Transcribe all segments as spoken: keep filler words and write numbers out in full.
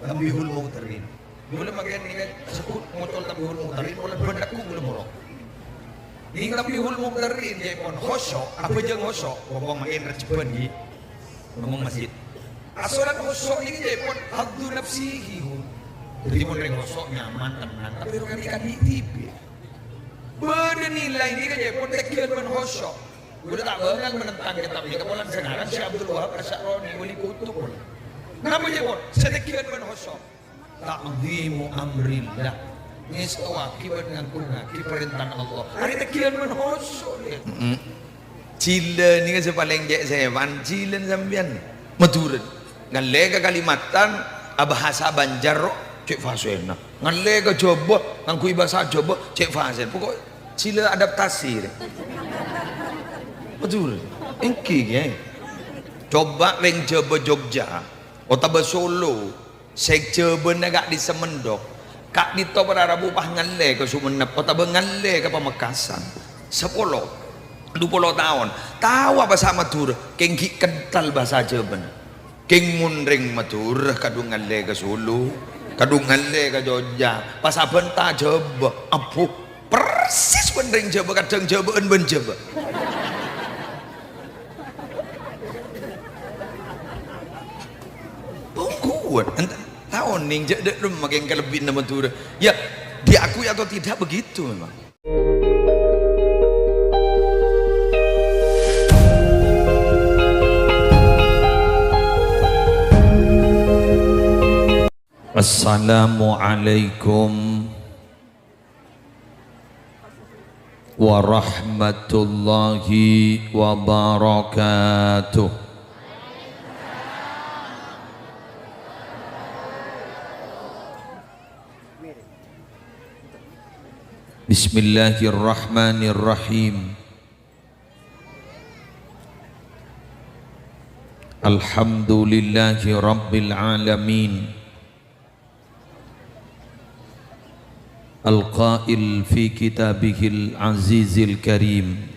Tanbihul Mughtarrin. Kaulâ makèn nèka sebbhut ngoca' Tanbihul Mughtarrin, kaulâ bân dhâggu' kaulâ morok. Nèng Tanbihul Mughtarrin ca'èpon khusyu', abhâjâng khusyu', wong-wong makèn rejjhebân ghi. Ngomong masjid. Asolan khusyu' nèka ca'èpon haddu nafsihi, hu. Dhâddhi mon rèng khusyu' nyaman, tenang, tapè rowa kan dhibi'. Bâdâ nilai nèka ca'èpon tèngghiân bân khusyu'. Kaulâ ta' bângal menentang kètab nèka, polana sè ngarang Syekh Abdul Wahab Asy-Sya'rani, Wali Kutub, polana. Napa ca'èpon? Sè tèngghiân bân khusyu'. Ta'dhimu amrillah. Ngèstowaghi bân ngagungngaghi parèntana Allah. Arèya tèngghiân bân khusyu', ya. Mm-mm. Jhilâ nèka sè palèng cè' sèwan, jhilâna sampèyan. Madhurâ. Ngallè ka Kalimantan, abhâsa Banjar, cè' fasèna. Ngallè ka Jhâbâ, ngangghuy bhâsa Jhâbâ, cè' fasèna. Pokok jhilâ adaptasi, rè. Madhurâ. Èngghi, Kèyaè. Coba rèng Jhâbâ Jogja, otabâ Solo, sè Jhâbâna ka'dissa' mondhuk, ka'dinto para rabu pas ngallè ka Songennep, otabâ ngallè ka Pamekasan. Sapolo, dupolo taon. Tao bhâsa Madhurâ, kèng ghi' kental bhâsa Jhâbâna. Kèng mon rèng Madhurâ kadhung ngallè ka Solo, kadhung ngallè ka Jogja, pas abhânta Jhâbâ, abbu, persis bân rèng Jhâbâ, kadhâng Jhâbâ'ân bân Jhâbâ. Ongghuwân, enten, ta' onèng, jhâ' dâ' remma kèng kalebbiyanna Madhurâ. Ya, diakui atau tidak, begitu memang. Assalamualaikum warahmatullahi wabarakatuh. Bismillahirrahmanirrahim. Alhamdulillahi rabbil alamin. Al-qail fi kitabihil azizil karim,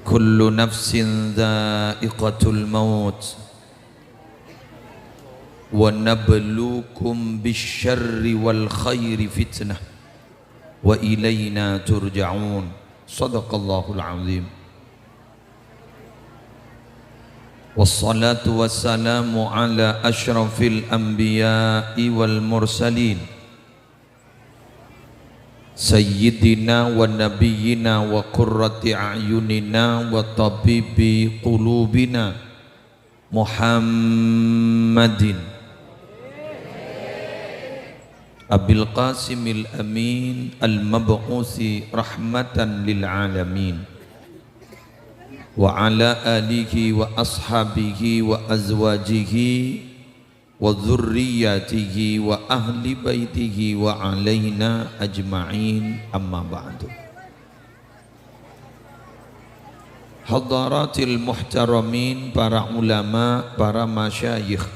"Kullu nafsin dha'iqatul maut, wa nabluukum bisyarri wal khairi fitnah, wa ilaina turja'un." Shadaqallahul azim. Wassalatu wassalamu ala asyrafil anbiya'i wal mursalin, sayyidina wa nabiyyina wa qurrati a'yunina wa tabibi qulubina, Muhammadin Abil Qasimil Amin al-mab'usi rahmatan lil alamin, wa ala alihi wa ashabihi wa azwajihi wa dzurriyyatihi wa ahli baitihi wa alaina ajma'in, amma ba'du. Hadaratil muhtaramin, para ulama, para masyayikh,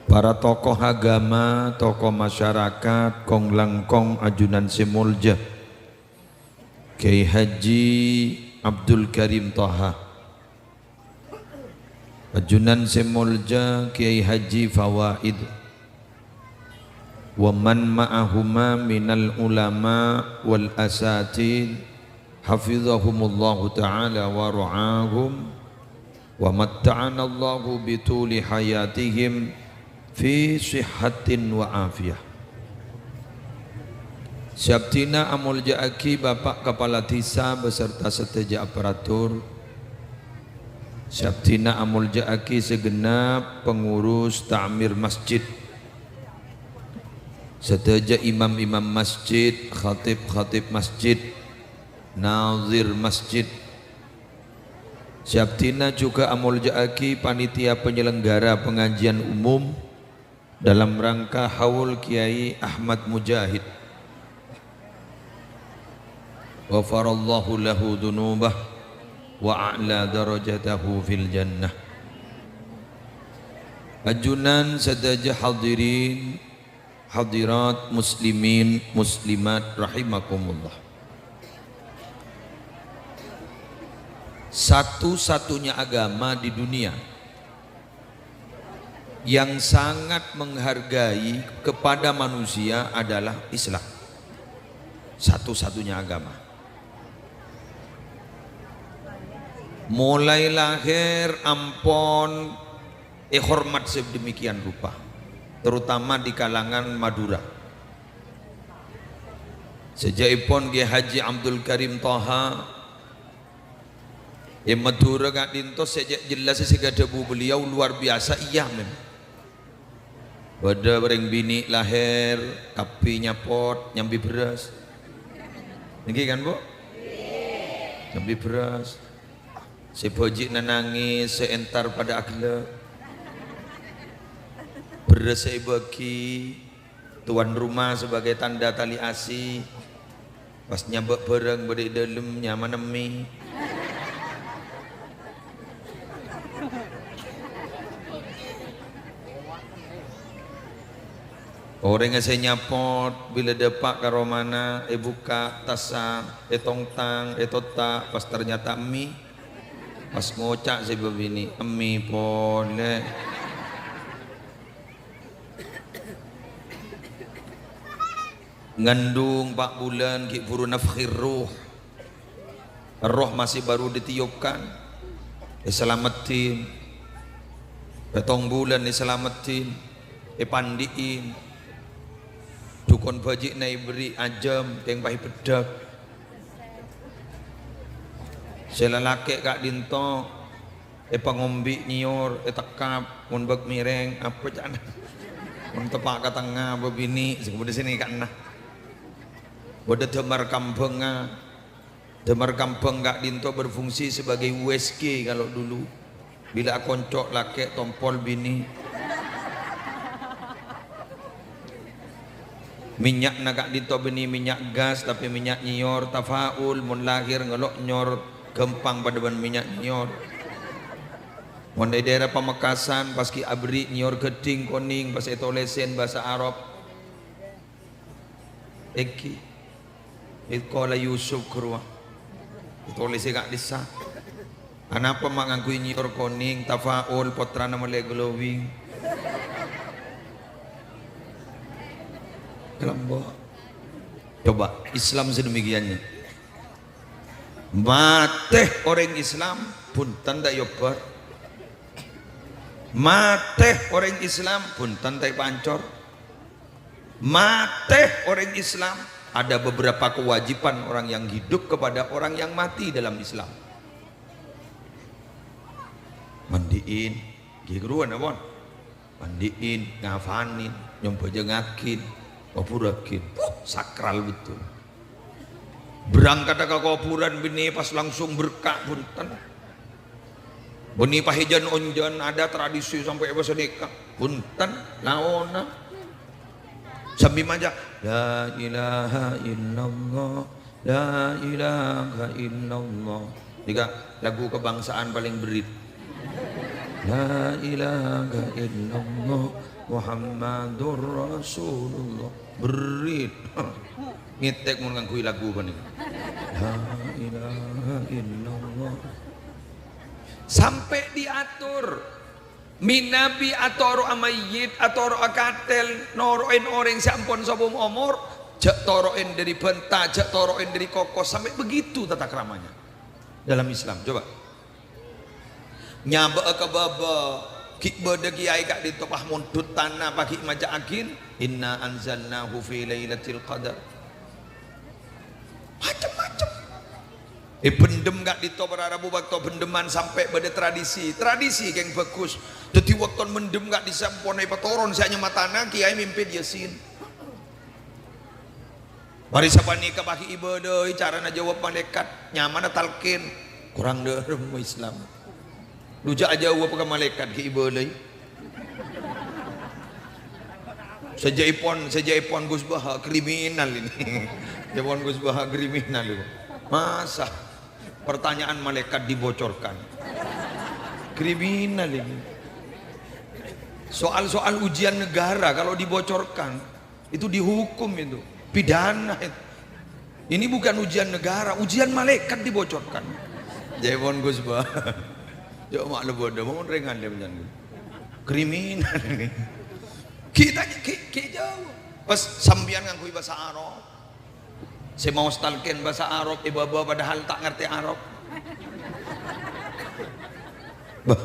para tokoh agama, tokoh masyarakat, kong-langkong ajunan sè molja, Kyai Haji Abdul Karim Toha, ajunan sè molja Kyai Haji Fawaid, wa man ma'ahuma minal ulama wal asatid, hafizahumullahu ta'ala wa ra'ahum, wa matta'anallahu bituli hayatihim fi sihhatin wa afiyah. Sè abdhina amolja'aghi Bapak Kapala Dhisa beserta sadhâjâ aparatur. Sè abdhina amolja'aghi segenap pengurus ta'mir masjid. Sadhâjâ imam-imam masjid, khatib-khatib masjid, nazir masjid. Sè abdhina juga amolja'aghi panitia penyelenggara pengajian umum dalam rangka haul Kyai Ahmad Mujahid. Ghafarallahu lahu dzunubah wa a'la darajatahu fil jannah. Ajunan sadhâjâ hadirin, hadirat, muslimin, muslimat rahimakumullah. Satu-satunya agama di dunia yang sangat menghargai kepada manusia adalah Islam. Satu-satunya agama. Mulai lahir ampon èhormat sedemikian rupa, terutama di kalangan Madura. Sajâ'èpon Kiai Haji Abdul Karim Toha, è Madura ka'dinto sè cè' jelas sè èdhâbu beliau luar biasa, iyâ, mem. Bâdâ orèng binè' lahèr, kabbhi nyapot, nyambi bherrâs. Èngghi kan, Bu? Nyambi bherrâs. Sè bhâji'na nangès, sè entar padâ aghellâ'. Bherrâs sè èbâghi, tuan rumah sebagai tanda tali asih. Pas nyabâ' bhârâng bâdâ è dâlem, nyamana emmè. Orèngnga sè nyapot, bilâ dâpa' ka romana, èbukka' tassa, ètongtang, ètotta', pas ternyata emmè. Pas ngoca' sè bâbinè', "Emmè polè." Ngandung empa' bulân ghi' bhuru nafkhir ruh. Erroh masih baru ditiupkan, èsalameddhin. Pèttong bulân èsalameddhin, èpandi'in. Dhukon bhâji'na èberri' ajâm, kèng pas èbeddhâk. Sè lalakè' ka'dinto èpangombi' nyèyor, ètekkap, mon bâk mèrèng, apa ca'na? Mon teppa' ka tengnga, bâbinè', sè bâdâ sè nèka'na. Bâdâ dâmar kambhângnga. Dâmar kambhâng ka'dinto berfungsi sebagai U S G kalau dulu. Bilâ akonco' lakè' tompol binè'. Mènya'na ka'dinto bânnè mènya' gas, tapè mènya' nyèyor, tafaul, mon lahir ngèlo' nyèyor, ghâmpang padâ bân mènya' nyèyor. Mon è daerah Pamekasan, pas ghi' aberri' nyèyor ghâddhing konèng, pas ètolèsèn bhâsa Arab. Èngghi. Idh qala Yusuf ghâruwa. Ètolèsè ka'dissa'. Anapa ma' ngangghuy nyèyor konèng, tafaul, pottrana mellè glowing? Kalambâ'. Coba, Islam sedemikiannya. Matè orèng Islam, bhunten ta' èobbhâr? Matè orèng Islam, bhunten ta' èpaancor? Matè orèng Islam, ada beberapa kewajiban orang yang hidup kepada orang yang mati dalam Islam. Mandi'in, ghi' ghâruwa napa? Mandi'in, ngafanin, nyombhâjângngaghin, ngobhurrâghin. Wuh, sakral betul. Berangkat ka kobhurân bânnè pas langsung berka', bhunten. Bânnè pahèjân onjhân, ada tradisi sampè' bâsa nèka. Bhunten, laona. Sambi maca, "La ilaha illallah, la ilaha illallah." Nèka lagu kebangsaan paling berrit. "La ilaha illallah, Muhammadur Rasulullah." Berrit. Ngètèk mon ngangghuy lagu panèka. La ilaha illallah. Sampè' diatur. Mènabi atoro'a mayyit, atoro'a katèl, noro'è orèng sè ampon sobung omor, jhâ' toro'è dâri bhânta, jhâ' toro'è dâri koko, sampè' begitu tata kramanya dalam Islam. Coba. Nyabâ'â ka bâbâ, ghi' bâdâ kiyaè ka'dinto pas mondhut tana, pas ghi' maca'aghin, "Inna anzalnahu fi lailatil qadar." Macem-macem. È bhendhem ka'dinto para rabu bâkto bhendheman sampè' bâdâ tradisi. Tradisi kèng bhâghus. Dhâddhi bâkto mendhem ka'dissa' ampon èpatoron sè anyama tana, kiyaè mimpin Yasin. Marè sapanèka pas ghi' èbâlâi carana jâwâb malaèkat, nyamana talqin. Korang dârem Islam. Lu jhâ' ajâwâb ka malaèkat ghi' èbâlâi. Sajâ'èpon, sajâ'èpon Gus Baha kriminal ini. Jâ'èpon Gus Baha kriminal itu. Masa pertanyaan malaikat dibocorkan? Kriminal ini. Soal-soal ujian negara kalau dibocorkan, itu dihukum itu. Pidana itu. Ini bukan ujian negara, ujian malaikat dibocorkan. Jâ' pon Gus Bah. Jâ' ma' la bâdâ, mon rèng alim jân. Kriminal. Kita ki-, ki-, ki jauh. Pas sampèyan ngangghuy bhâsa Arab. Sè maos talqin bhâsa Arab, è bâbâ padahal ta' ngartè Arab. Bah.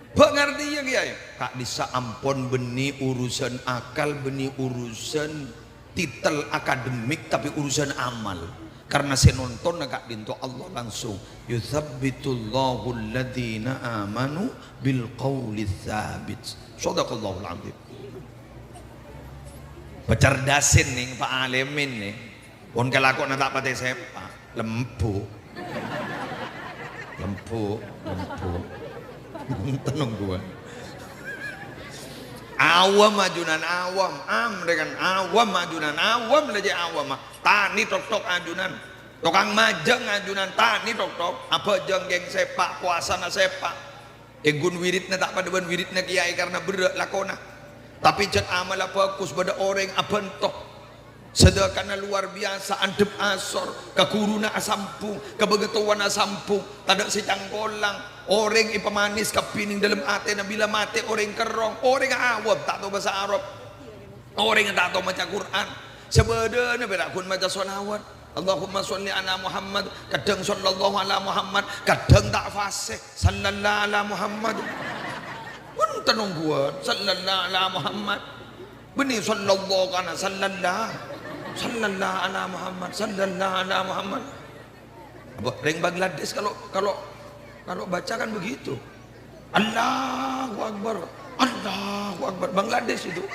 Bâ' ngartèya, Kèyaè? Ka'dissa' ampon bânnè urusan akal, bânnè urusan titel akademik, tapè urusan amal. Karna sè nontonna ka'dinto Allah langsung, "Yutsabbitullahu alladzina amanu bil qauli tsabit." Shadaqallahul adzim. Pacerdasèn nèng, paalemèn nèng. Pon kalakowanna ta' patè sèpa', lembu'. Lembu', lembu'. Tenang gua. Awam ajunan, awam. Am dengan awam ajunan, awam la jâ' awam. Tanè tok-tok ajunan. Tokang majâng ajunan, tanè tok-tok. Abhâjâng kèng sèpa', powasana sèpa'. Ènggun wiridna ta' padâ bân wiridna Kèyaè karna berrâ' lakona. Tapè jhât amalla bhâghus, bâdâ orèng abhânto. Sadhâkana lowar biyasa, andhâp asor, ka ghuruna asambhung, ka bhângatowana asambhung, tadâ' sè cangkolang. Orèng èpamanès kabbhi nèng dâlem atèna, bilâ matè orèng kerrong, orèng awam ta' tao bhâsa Arab. Orèng ta' tao maca Qur'an. Sabâdâna pèra' ghun maca shalawat. Allahumma sholli ala Muhammad, kadhâng sallallahu ala Muhammad, kadhâng ta' fasih, sallallahu ala Muhammad. Bhunten ongghuwân, sallallahu ala Muhammad. Bânnè sallallahu kana sallallahu. Sallallahu ala Muhammad, sallallahu ala Muhammad. Apa, rèng Bangladesh kalau, kalau, kalau baca kan begitu. Allahu Akbar, Allahu Akbar. Bangladesh itu.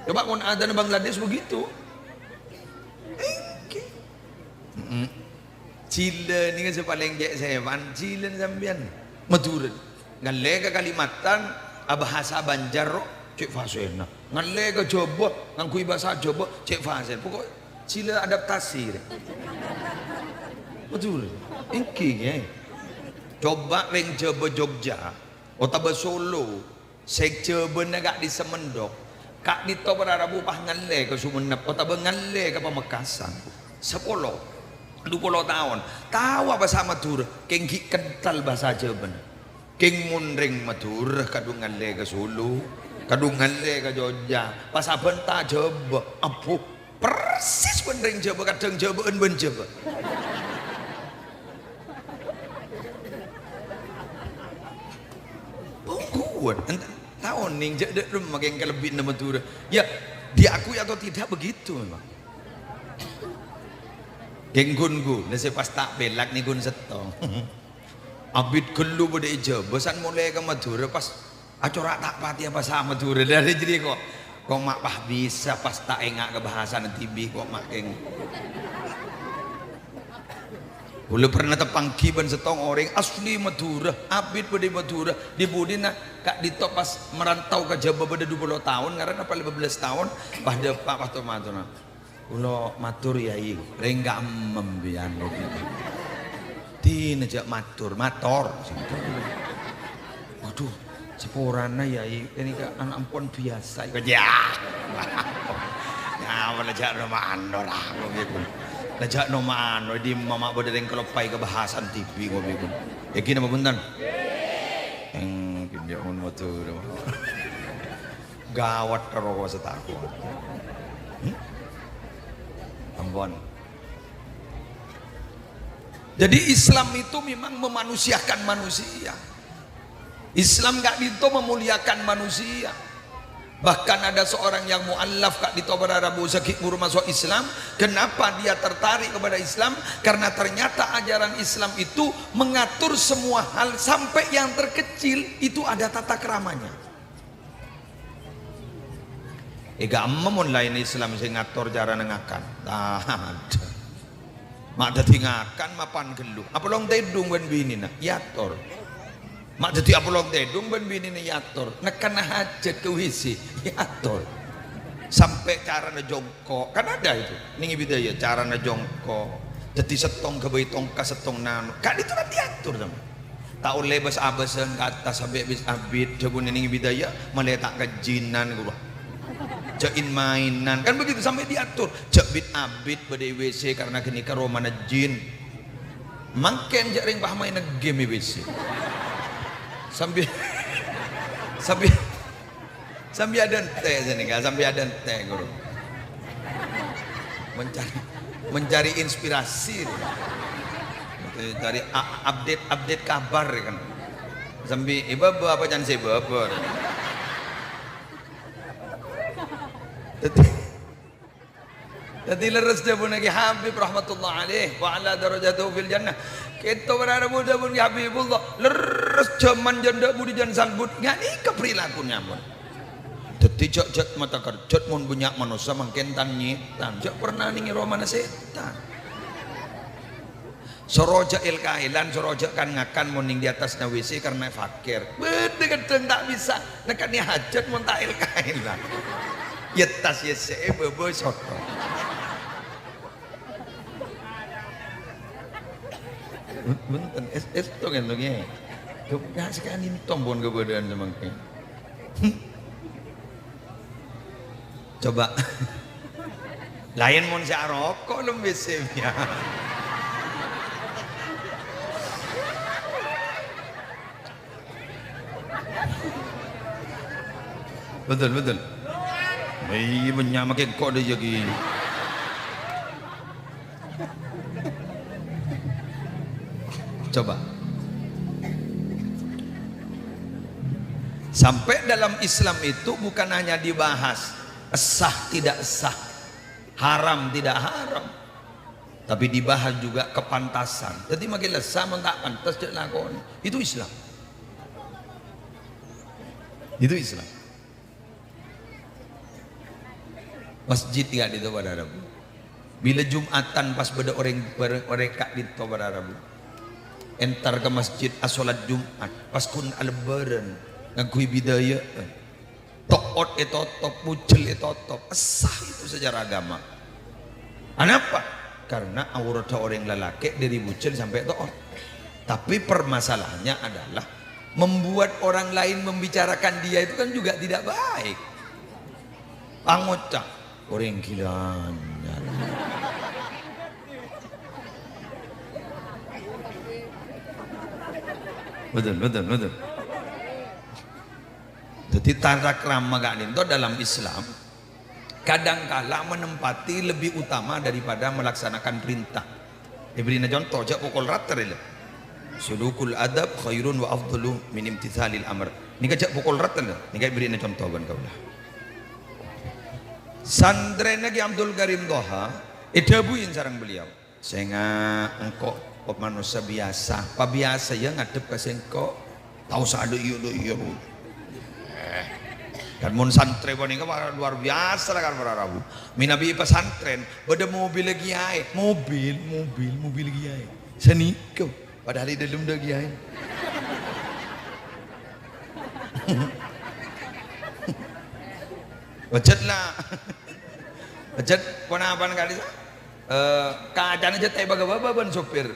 Coba mon adzan Bangladesh begitu. Èngghi. Mm-mm. Jhilâ nèka sè palèng cè' sèpan, jhilâ sampèyan. Madhurâ. Ngallè ka Kalimantan, abhâsa Banjar, ro, cè' fasèna. Ngallè ka Jhâbâ, ngangghuy bhâsa Jhâbâ, cè' fasèna. Pokok jhilâ adaptasi, rè. Madhurâ. Èngghi, ngghi. Coba rèng Jhâbâ Jogja, otabâ Solo, sè Jhâbâna ka'dissa' Mendok, ka'dinto para rabu pas ngallè ka Sumenep, otabâ ngallè ka Pamekasan. Sapolo, dupolo taon. Tao bhâsa Madhurâ, kèng ghi' kental bhâsa Jhâbâna. Kèng mon rèng Madhurâ kadhung ngallè ka Solo, kadhung ngallè ka Jogja, pas abhânta Jhâbâ, abbhu, persis bân rèng Jhâbâ, kadhâng Jhâbâ'ân bân Jhâbâ. Ongghuwân, ent-, ta' onèng, jhâ' dâ' remma kèng kalebbiyanna Madhurâ. Ya, diakui atau tidak begitu memang. Kèng ghun-ghun, la sè pas ta' pèlak nèko ghun sèttong. Abit ghâllu bâdâ è Jhâbâ, san molè ka Madhurâ pas acora' ta' patè abhâsa Madhurâ. Dâri jârèya ko', ko' ma' pas bisa, pas ta' enga' ka bhâsana dhibi', ko' ma' kèng. Kaulâ pernah tapangghi bân sèttong orèng asli Madhurâ, abit bâdâ è Madhurâ, dhi-budhina ka'dinto pas merantau ka Jhâbâ bâdâ dupolo taon, ngarana apa lèma bellâs taon, pas dâpa' pas to-, matorna. Kaulâ mator, Yai, rèng ka'emmem biyân. Dina jhâ' mator, mator. Waduh, saporana, Yai, kènèka ana' ampon biyasa. Ya. Nyawa la jhâ' no mano ra, kok gitu. La jhâ' no mano, è dimma ma' bâdâ rèng kaloppaè ka bhâsana dhibi', kok gitu. Yakin apa bhunten? Yakin, ya, mon mator. Gawat karo sè tako'. Hmm? Ampon. Jadi Islam itu memang memanusiakan manusia. Islam ka'dinto memuliakan manusia. Bahkan ada seorang yang mu'allaf ka'dinto para rabu saghi' buru maso' Islam. Kenapa dia tertarik kepada Islam? Karena ternyata ajaran Islam itu mengatur semua hal sampai yang terkecil itu ada tata keramanya. È ka'emma mon laèn Islam sè ngator carana ngakan. Tadâ'. Ma' dhâddhi ngakan mapan ghâllu. Apolong tèdung bân binèna, èyator. Ma' dhâddhi apolong tèdung bân binèna, èyator. Nekkana hajat ka W C, èyator. Sampè' carana jongkok. Kan ada itu. Nèng è bidayah carana jongkok. Dhâddhi sèttong ghâbây tongka, sèttong nano. Ka'dinto kan èyator, sampè'. Ta' ollè bâs-abâsân ka attas sampè' bis-abit, dhâbuna nèng è bidayah, malè ta' kajhinan, ghuru. Jhâ' in-maènan, kan begitu, sampè' diatur. Jhâ' bit-abit bâdâ è W C karena ghânèka romana jin. Mangkèn jhâ' rèng pas maèn game è P C. Sambi, sambi, sambi adântè' sènèka, sambi adântè', Ghuru. Mencari, mencari inspirasi. Cari a-, update, update kabar, kan. Sambi, "È bâbâ apa can sè bâbâ?" Dhâddhi, dhâddhi lerres dhâbuna Kè Habib rahmatullah alaih, "Wa ala darajatuhu fil jannah." Kèto para rabu dhâbuna Kè Habibullah, lerres jhâman jân dâ' budi jân salbut, ghânèka prilakuna, mon. Dhâddhi jhâ', jhâ' mata kerjhât, mon bânnya' manossa mangkèn tan-ngètan. Jhâ' perna nèngè romana sètan. Soro jhâ' èl-kaèlan, soro jhâ' kan-ngakan mon nèng di attasna W C karna fakir. Bâdâ kadhâng ta' bisa nèka'è hajhât mon ta' èl-kaèlan. Yâ tas yâ sè bâbâ soto. Bun-, bunten, es-, esto kan to, Kè. Kok nggak sekali nonton pon kebedaan semangkè. Coba. Laèn mon sè aroko' lem W C ya. Betul, betul. Iyâ, bânnya' makè engko' dâ' iyâ, Kè. Coba. Sampai dalam Islam itu bukan hanya dibahas sah tidak sah, haram tidak haram, tapi dibahas juga kepantasan. Dhâddhi, makè la sah mon ta' pantes jhâ' lakonè. Itu Islam. Itu Islam. Masjid ka'dinto para rabu. Bilâ Jum'atan pas bâdâ orèng, orèng, orèng ka'dinto para rabu. Entar ka masjid asholat Jum'at, pas ghun alèbârân, ngangghuy bidaya'an. To'ot ètotop, bujel ètotop. Sah itu secara agama. Anapa? Karena auratta orèng lalakè' dâri bujel sampè' to'ot. Tapi permasalahannya adalah membuat orang lain membicarakan dia itu kan juga tidak baik. Pangoca', orèng ghilangan. Betul, betul, betul. Jadi tata krama ka'dinto dalam Islam kadangkala menempati lebih utama daripada melaksanakan perintah. Èbèrri'na conto, jhâ' pokol rata rè la. Sulukul adab khairun wa afdalu min imtithalil amr. Nèka jhâ' pokol rata la. Nèka èbèrri'na conto bân kaulâ. Santrèna Kè Abdul Karim Toha, èdhâbuwi sareng beliau. Sènga' engko' manossa biyasa, pabiyasa, yâ, ngadhep ka sèngko'. Ta' osa dâ' iyâ, dâ' iyâ, Bu. Eh, kan mon santrè panèka, wah, luar biasa la, kan, para rabu. Mènabi è pasantrèn, bâdâ mobil kèyaè. Mobil, mobil, mobil kèyaè. Sanèka, padahal è dâlem dâ' kèyaè. Pajhât la. Pajhât ponapana ka'dinto. Eh, kacana jhâ' ta' èbâgâ bâbâ bân sopir.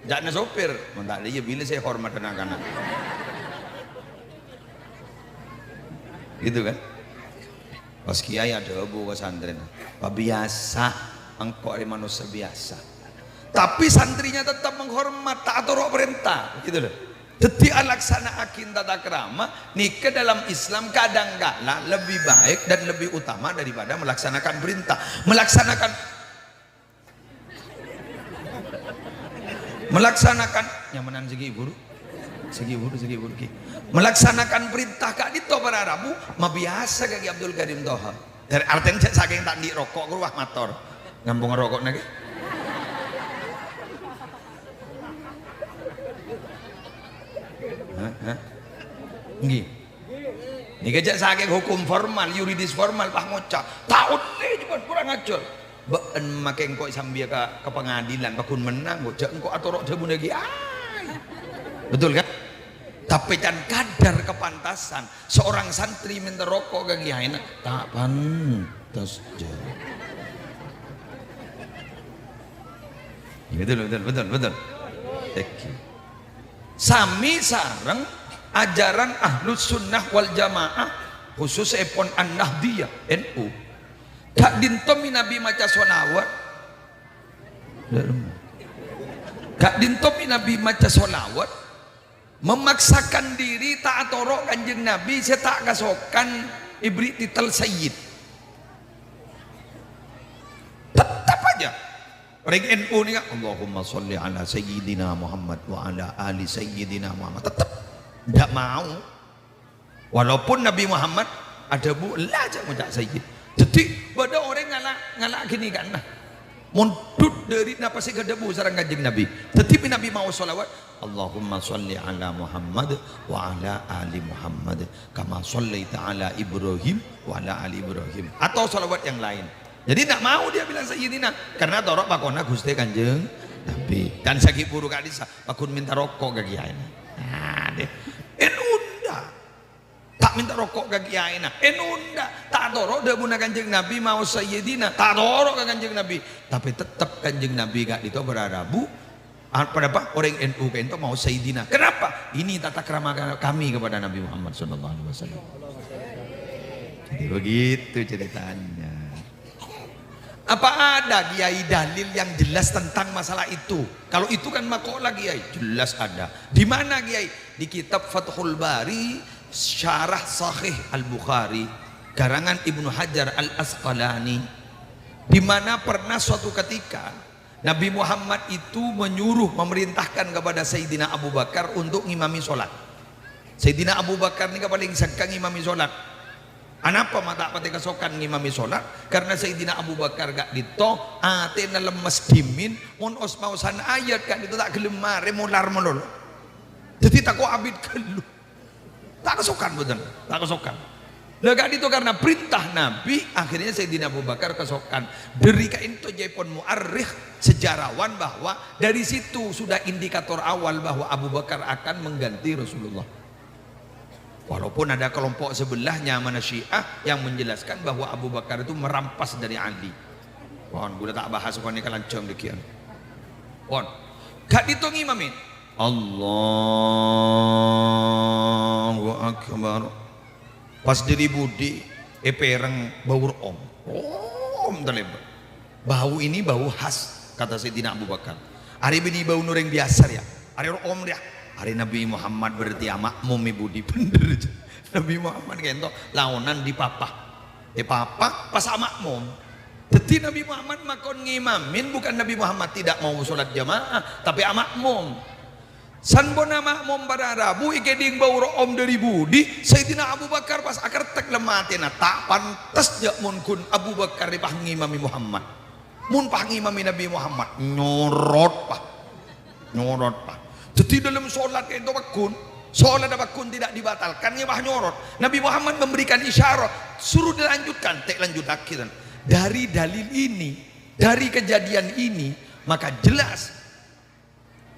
Jhâ'na sopir, mon ta' iyâ bilâ sè hormat na'-kana'. Gitu kan? Pas kèyaè adhâbu ka santrèna, "Pabiyasa, engko' rè manossa biyasa." Tapi santrinya tetap menghormat, ta' atoro' parènta, gitu loh. Dhâddhi, alaksana'aghi tata krama nèka dalam Islam kadangkala lebih baik dan lebih utama daripada melaksanakan perintah. Melaksanakan, melaksanakan, nyamanan sè ghi' buru. Sè ghi' buru, sè ghi' buru, ghi. Melaksanakan perintah ka'dinto para rabu, mabiyasa ka Kè Abdul Karim Toha. Dâri artèna jhâ' sakèng ta' andi' roko', ghuru, wah, mator. Ngampong roko'na, ghi. Hah? Hah? Ngghi. Nèka jhâ' sakèng hukum formal, yuridis formal, pas ngoca', "Ta' ollè, jhâ' kurang ajar." Bâ'en makè engko' èsambiyâ ka, ka pangadilan, paghun mennang, kok jhâ' engko' atoro' dhâbuna kèyaè. Betul, kan? Tapè can kadar kepantasan, seorang santri mènta roko' ka kèyaèna, ta' pantes, jhâ'. Betul, betul, betul, betul. Thank you. Sami sareng ajaran Ahlus Sunnah wal Jamaah, khususèpon An-Nahdiyah, N U. Ka'dinto mènabi maca sholawat. Ka'dhinto' bi' Nabi maca shalawat, memaksakan diri ta' atoro' Kanjeng Nabi sè ta' kasokan èberri' titel Sayyid. Tettep aja. Orèng N U nèka, "Allahumma shalli ala Sayyidina Muhammad wa ala ali Sayyidina Muhammad." Tettep. Ndak mau. Walaupun Nabi Muhammad adhâbu, "Ella, jhâ' ngoca' Sayyid." Dhâddhi, bâdâ orèng ngala', ngala' ghânèka, nah. Mondhut dhâri napa sè èadhâbu sareng Kanjeng Nabi. Dhâddhi, Nabi maos shalawat, "Allahumma shalli ala Muhammad wa ala ali Muhammad, kama shallaita ala Ibrahim wa ala ali Ibrahim." Atau shalawat yang lain. Jadi, ndak mau dia bilang Sayyidina, karena toro' pakonna Ghustè Kanjeng Nabi. Dan sagi' buru ka'dhissa', pagghun mènta roko' ka kiyaèna. Nah, deh. N U ndak. Ta' mènta roko' ka kiyaèna. N U ndak. Ta' toro' dhâbuna Kanjeng Nabi maos Sayyidina. Ta' toro' ka Kanjeng Nabi. Tapè tettep Kanjeng Nabi ka'dhinto' bârâ' rabu. Apa, apa? Orèng N U ka'dhinto' maos Sayyidina. Kenapa? Ini tata krama kami kepada Nabi Muhammad sallallahu alaihi wasallam. Jadi begitu ceritanya. Apa ada, Kiai, dalil yang jelas tentang masalah itu? Kalau itu kan makolah, Kiai. Jelas ada. Di mana, Kiai? Di kitab Fathul Bari, Syarah Sahih Al-Bukhari, karangan Ibnu Hajar Al-Asqalani, di mana pernah suatu ketika Nabi Muhammad itu menyuruh, memerintahkan kepada Sayyidina Abu Bakar untuk ngimami sholat. Sayyidina Abu Bakar nèka palèng sengka ngimami sholat. Anapa ma' ta' patè kasokan ngimami sholat? Karena Sayyidina Abu Bakar ka'dhinto' atèna lemmes dhimèn, mon os-maosan ayat ka'dhinto' ta' ghellem marè, molar malolo. Dhâddhi tako' abit ghâllu. Ta' kasokan bhunten, ta' kasokan. Lah ka'dhinto' karena perintah Nabi, akhirnya Sayyidina Abu Bakar kasokan. Dhâri ka'dhinto' ca'èpon mu'arrikh, sejarawan, bahwa dari situ sudah indikator awal bahwa Abu Bakar akan mengganti Rasulullah. Walaupun ada kelompok sebelah nyamana Syiah yang menjelaskan bahwa Abu Bakar itu merampas dari Ali. Pon, ghulâ ta' bahas pon nèka lanjhâng dhâggi'ân. Pon. Ka'dhinto' ngimami. Allahu Akbar. Pas dhâri budi èpèrèng bâu ro'om. Ro'om talèbât. "Bau ini bau khas," kata Sayyidina Abu Bakar. "Arè bânnè bau orèng biyasa rèya. Arè ro'om rèya. Arè Nabi Muhammad berarti ama'mum è budi." Bhender. Nabi Muhammad ka'dhinto' laonan è papa. È papa pas ama'mum. Dhâddhi Nabi Muhammad makon ngimami, bukan Nabi Muhammad tidak mau sholat jamaah, tapè ama'mum. San pon ama'mum bârâ' rabu èkèdhing bâu ro'om dhâri budi, Sayyidina Abu Bakar pas akèrtèk lem atèna, "Ta' pantes jâ' mon ghun Abu Bakar rè pas ngimami Muhammad. Mon pas ngimami Nabi Muhammad, nyorot, pas. Nyorot, pas." Dhâddhi, dâlem sholat ka'dhinto' pagghun, sholat pagghun tidak dibatalkan, ngèbâ nyorot. Nabi Muhammad memberikan isyarat, "Suruh dilanjutkan," ta' lanjutaghi, tan. Dari dalil ini, dari kejadian ini, maka jelas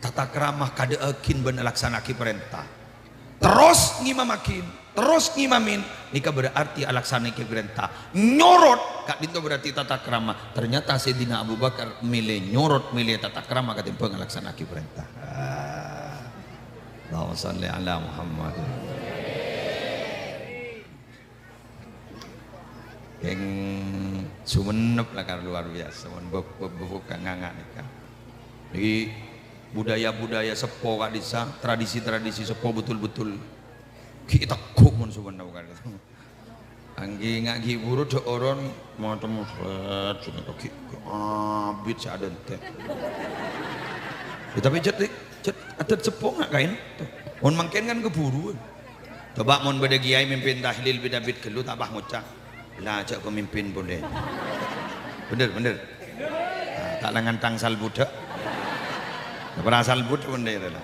tata krama kadhâ'âghin bân alaksana'aghi parènta. Terros ngimamaghin, terros ngimami, nèka berarti alaksana'aghi parènta. Nyorot, ka'dhinto' berarti tata krama. Ternyata Sayyidina Abu Bakar mèlè nyorot, mèlè tata krama katèmbhâng alaksana'aghi parènta. Ah. Allahumma shalli ala Muhammad. Kèng Sumenep lakar luar biasa, mon bab-, bab-, bab-, nganga' nèka. Nèka budaya-budaya seppo ka'dhissa', tradisi-tradisi seppo betul-betul ghi' tegghu' mon Sumenep ka'dhissa'. Angghi nga' ghi' buru dâ' oron macem sèt, sè nèka ghi' abit sè adântè'. Ya, tapè jhât, jhât adât seppo nga' kaèn. Mon mangkèn kan keburuan. Coba mon bâdâ kiai mimpin tahlil bit-abit ghâllu ta' pas ngoca', "La, jhâ' pemimpin polè." Bhender, bhender. Nah, ta' la ngantang salbudhâ'. Para salbudhâ' bhender la.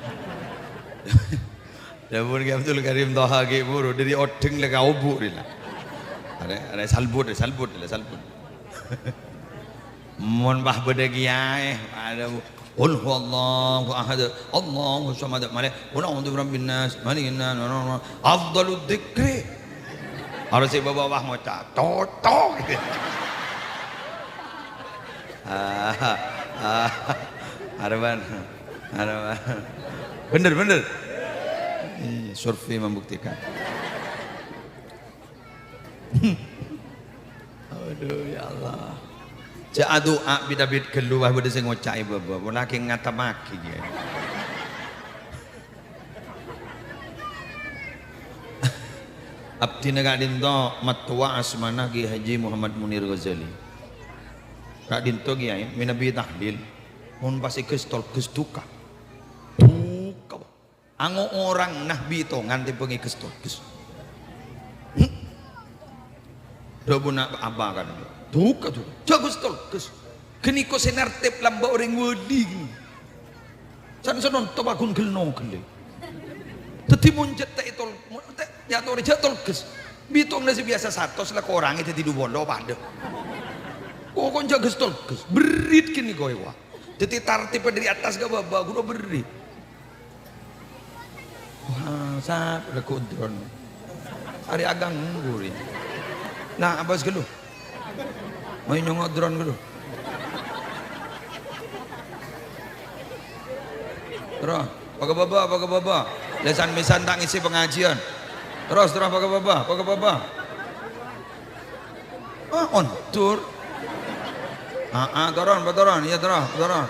Dhâbuna Ki Abdul Karim Toha ghi' buru, dhâri odheng la ka obu' rè la. Arè, arè salbut, salbut, la salbut. Mon pas bâdâ kiai, adâ, "Qul huwallahu ahad, Allahu samad." Malè, "Qul a'udzu birabbin nas, malikin nas, afdhalud dzikri." Harus sè bâbâ wah ngoca', "Cocok." Ah, ah, Arman, Arman. Bhender, bhender. Iya, survei membuktikan. Aduh, ya Allah. Jhâ' adu'a bit-abit ghâllu, bâ' bâḍâ sè ngoca' è bâbâ, pola kèng ngatammaghi, yâ. Abdhina ka'ḍinto mattowa asmana Kiai Haji Muhammad Munir Ghazali. Ka'ḍinto, Kiai, mènabi tahlil, mon pas èghâstol, ghâs duka. Duka, Pak. Ango' orèng na bitongan tèmbhâng èghâstol, ghâs. Hmm? Ḍhâbuna apa kan? Duka, duka. Jhâ' ghâstol, ghâs. Ghânèka sè nartib lambâ' orèng wali. San-, sanonto paghun ghellâ'-ghellâ'. Dhâddhi mon jhâ' ta' ètol-, mon ta' èyatorè jhâ' tol ghâs. Bitonganna sè biyasa satos la korangè dhâddhi ḍu polo paḍâ. Pokokna jhâ' ghâstol ghâs. Berrit ghânèka, wa. Dhâddhi tartibba ḍâri attas ka bâbâ, ghuru berri'. Wah, sapa lagu odron? Arè aganggu rè. Nah, abâs ghâllu. Mayu nyongo' odron ghâllu. Terros, paghâ bâbâ, paghâ bâbâ. Lèsan-mèsan ta' ngèssè pangajiân. Terros, terros paghâ bâbâ, paghâ bâbâ. Ah, ondur. Ah, ah, toron, toron. Iyâ, toron, toron.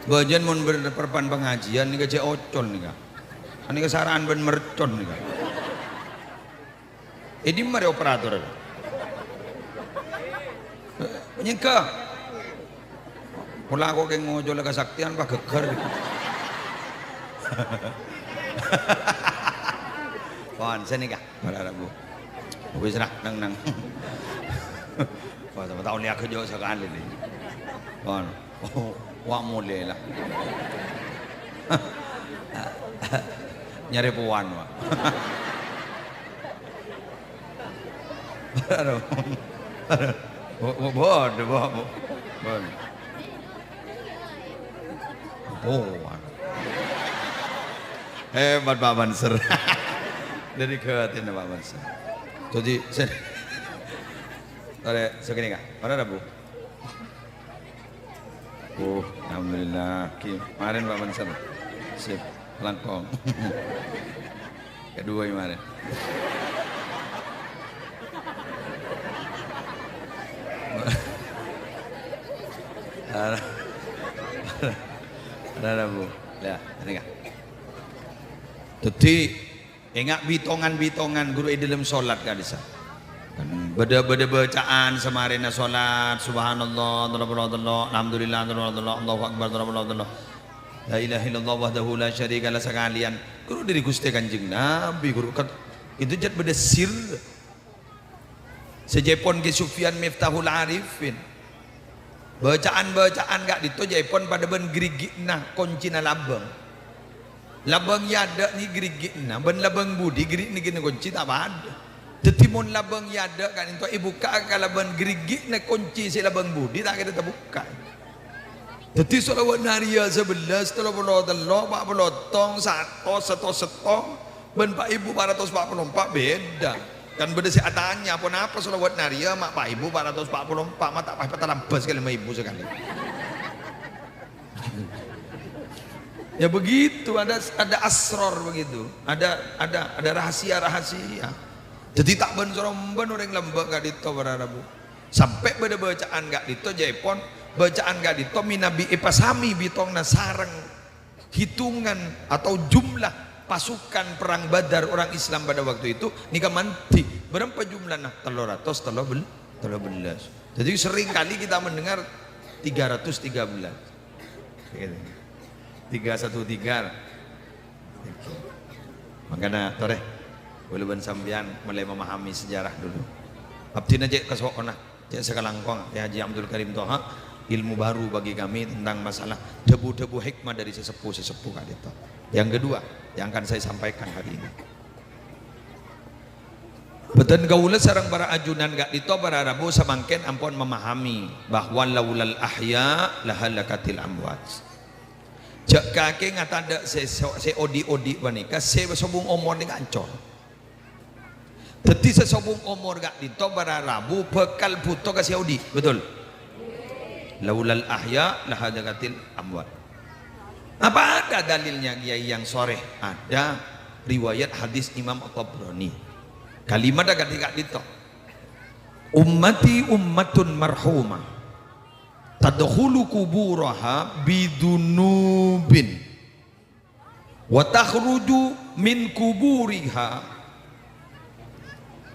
Bâjâna mon ber-, perpan pangajiân nèka jhâ' ocol nèka. Anèka sara'an bân mercon nèka. È ḍimma rè operator? Nyèngghâ. Pola kok kèng ngocola kasaktèyan, paghâghâr. Pon, sènèka. Para rabu. Wis ra, nang, nang. Wah, sama tao liak aja sakali ni. Pon. Oh, wa' molè la. Nyarè powan, wa'. Para rabu. Bo-, bo-, bodoh, bo-, bo-, bodoh. Powan. Hebat, Pak Mansur. Ḍâri ghâtèna, Pak Mansur. Jadi, sen-, Ore, sakenga'. Mana ada, Bu? Oh, alhamdulillah. Ki, kemarin Pak Mansur. Sip, langkong. Kedua kemarin. Ada, ada, Bu. Ya, ini, Kak. Dhâddhi, enga' bitongan-bitongan ghuru è ḍâlem solat, ka'ḍissa'. Kan bâḍâ, bâḍâ bacaan samarèna solat, Subhanallah, tello puluh tello, Alhamdulillah, tello puluh tello, Allahu Akbar, tello puluh tello. La ilaha illallah wahdahu la syarikalah sakalèyan. Ghuru ḍâri Ghustè Kanjeng Nabi, ghuru kat-, itu jhât bâḍâ sir. Sajâèpon Ki Sufyan Miftahul Arifin, bacaan-bacaan ka'ḍinto jâèpon paḍâ bân ghârighi'na koncina labâng. Labâng è aḍâ' nè ghârighi'na, bân labâng buḍi ghârighi'na konci ta' paḍâ. Dhâddhi mon labâng è aḍâ' ka'ḍinto èbukka'a kalabân ghârighi'na konci sè labâng buḍi, ta' kèra tabukka'. Dhâddhi shalawat nariyah sabellâs, tello puluh tello, pa' puluh settong, satos, satos settong, bân pa' èbu pa' ratos pa' puluh empa' bhidhâ. Kan bâḍâ sè atanya, "Ponapa shalawat nariyah ma' pa' èbu pa' ratos pa' puluh empa', ma' ta' pas patalambâs ka lèma èbu sakalè?" Ya begitu, ada, ada asror begitu, ada, ada, ada rahasia-rahasia. Dhâddhi ta' bân-sarombân orèng lambâ' ka'ḍinto para rabu. Sampè' bâḍâ bacaan ka'ḍinto jâèpon, bacaan ka'ḍinto mènabi èpasami bitonganna sareng hitungan atau jumlah pasukan perang Badar orang Islam pada waktu itu, nèka manḍhi bârâmpa jumlana? Tello ratos tello bel-, tello bellâs. Jadi sering kali kita mendengar tiga ratus tiga belas. Gitu. Tiga satu tiga. Mangkana, torè, kaulâ bân sampèyan molaè memahami sejarah dulu. Abdhina cè' kaso'ona, cè' sakalangkong, Kè Haji Abdul Karim Toha, ilmu baru bagi kami tentang masalah dhâbu-dhâbu hikmah dari sesepuh-sesepuh ka'ḍinto. Yang kedua, yang akan saya sampaikan hari ini. Bhunten kaulâ sareng para ajunan ka'ḍinto, para rabu samangkèn ampon memahami bahwa laulal ahya lahalakatil amwat. Jhâ' kakè ngatandhâ sè so-, sè oḍi'-oḍi' panèka, sè sobung omor nèka ancor. Dhâddhi sè sobung omor ka'ḍinto para rabu bhâkal bhuto ka sè oḍi', betul? Laulal ahya lahalakatil amwat. Apa ada dalilnya, Kiai, yang sharih? Ada riwayat hadis Imam At-Tabrani. Kalimatta kadhi ka'dinto, "Ummati ummatun marhumah, tadkhulu quburaha bidunubin, wa takhruju min quburiha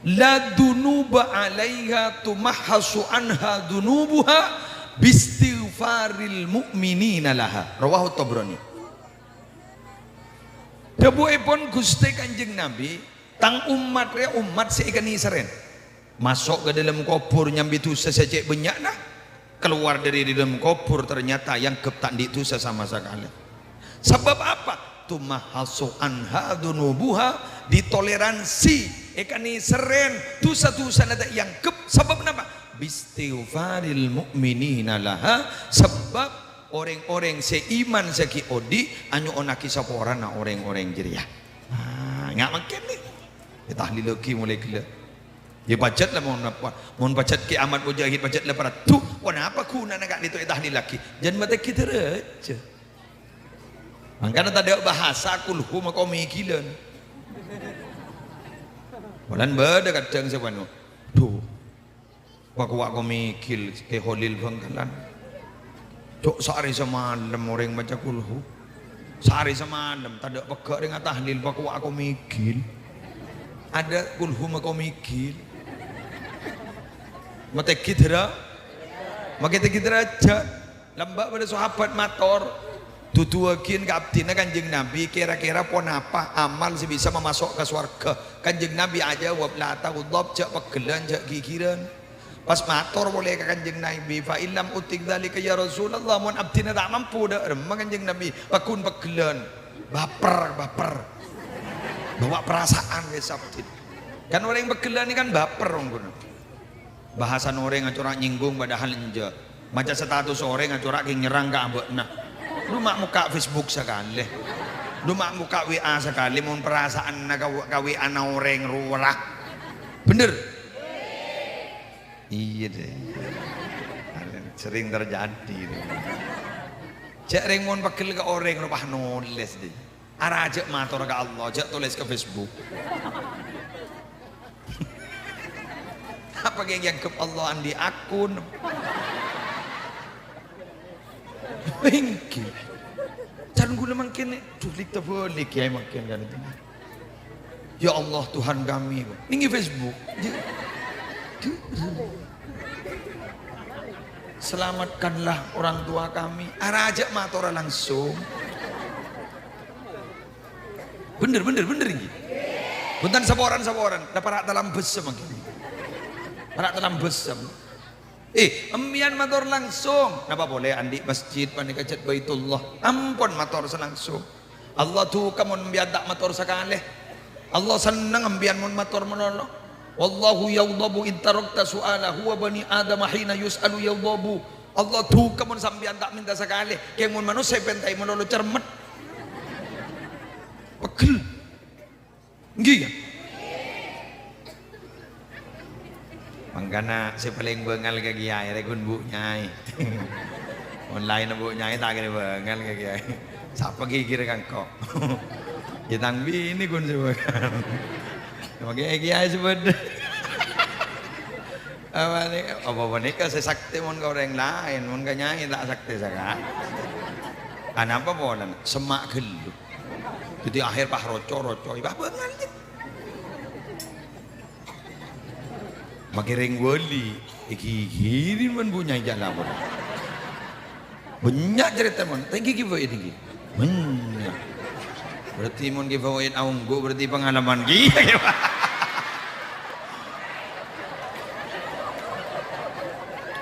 la dunuba 'alaiha, tumahhasu 'anha dunubuha bistighfaril mu'minina laha." Rawahu Tabrani. Dhâbuèpon Ghustè Kanjeng Nabi, "Tang ommat rèya ommat sè èkanèserrèn. Maso' ka dâlem kobhur nyambi dhusa sè cè' bânnya'na, kalowar dâri dâlem kobhur ternyata èangghep ta' andi' dhusa sama sakalè. Sabâb apa? Tumahhasu 'anha dunubuha, ditoleransi, èkanèserrèn, dhusa-dhusana ta' èangghep. Sabâb napa? Bistighfaril mu'minina laha, sabâb orèng-orèng sè iman sè ghi' odi' anyo'onnaghi saporana orèng-orèng jârèya." Ah, nga' mangkèn, nè. Ètahlillaghi molaè ghellâ'. Yâ, pajhât la mon napa, mon pajhât Kè Ahmad Mujahid pajhât la para, "Dhu, ponapa ghunana ka'dinto ètahlillaghi?" Jhân matèghi dârâjhât. Mangkana tadâ' bhâsa kulhu makomè ghilân. Polana bâdâ kadhâng sè panu, "Dhu, pakowa' komè ghil Kè Kholil Bhângkalan. Cok, saarè samalem orèng maca kulhu. Saarè samalem, tadâ' pegghâ' orèng atahlil, pakowa' komè ghil. Adâ' kulhu makomè ghil." Matèghi dârâ-, matèghi dârâjhât. Lambâ' bâdâ sahabat mator, "Duduwâghin ka abdhina Kanjeng Nabi, kèra-kèra ponapa amal sè bisa mamaso' ka sowarghâ?" Kanjeng Nabi ajâwâb, "La taghdhab, jhâ' pegghellân, jhâ' ghighirân." Pas mator polè ka Kanjeng Nabi, "Fa in lam utik dzalika ya Rasulullah, mon abdhina ta' mampu dâ' remma Kanjeng Nabi, pagghun pegghellân." Baper, baper. Bawa perasaan ka abdhina. Kan orèng pegghellân nèka kan baper, ongghu. Bhâsana orèng acora' nyèngghung padahal enjâ'. Maca status orèng acora' ghi' nyerrang ka abâ'na. Dhu ma' mokka' Facebook sakalè. Dhu ma' mokka' W A sakalè, mon perasaanna ka, ka W A-na orèng rowa. Bhender? Iyâ, deh. Sering terjadi. Jhâ' rèng mon pegghel ka orèng rowa nolès, deh. Arajâ mator ka Allah, jhâ' tolès ka Facebook. Apa kè èangghep Allah andi' akun? Èngghi. Can ghulâ mangkèn, dhu, lik-tabâlik, yâ, mangkèn kan itu. "Ya Allah, Tuhan kami," nèng è Facebook. "Selamatkanlah orang tua kami." Arajâ matora langsung. Bhender, bhender, bhender, èngghi. Bhunten saporan-saporan, la para' talambessem, èngghi. Para' talambessem. Eh, empèyan mator langsung. Napa polè andi' masjid panèka cè' Baitullah? Ampon mator salangsung. Allah duka mon empèyan ta' mator sakalè. Allah senneng empèyan mon mator malolo. "Wallahu yaghdhabu in tarakta su'alahu, wa bani Adama hina yus'alu yaghdhabu." Allah duka mon sampèyan ta' mènta sakalè. Kèng mon manossa èpènta'è malolo cermet. Pegghel. Èngghi, kan? Mangkana sè palèng bângal ka kèyaè rèya ghun Bu' Nyaè. Mon laènna Bu' Nyaè ta' kèra bângal ka kèyaè. Sapa ghighir ka engko'? Yâ tang binè ghun sè bângal. Mangkè kèyaè sè bâdâ. Apa nè-, apa panèka sè saktè mon ka orèng laèn, mon ka Nyaè ta' saktè sakalè. Anapa polana? Semma' ghâllu. Dhâddhi akhèr pas roco-roco, pas bângal. Makè rèng wali, èghighiri mon Bu' Nyaè jhâ' lapor. Bânnya' carèta mon, ta' èngghi ghi bhâi èngghi. Bânnya'. Berarti mon ghi bhâi aongghu, berarti pengalaman ghi.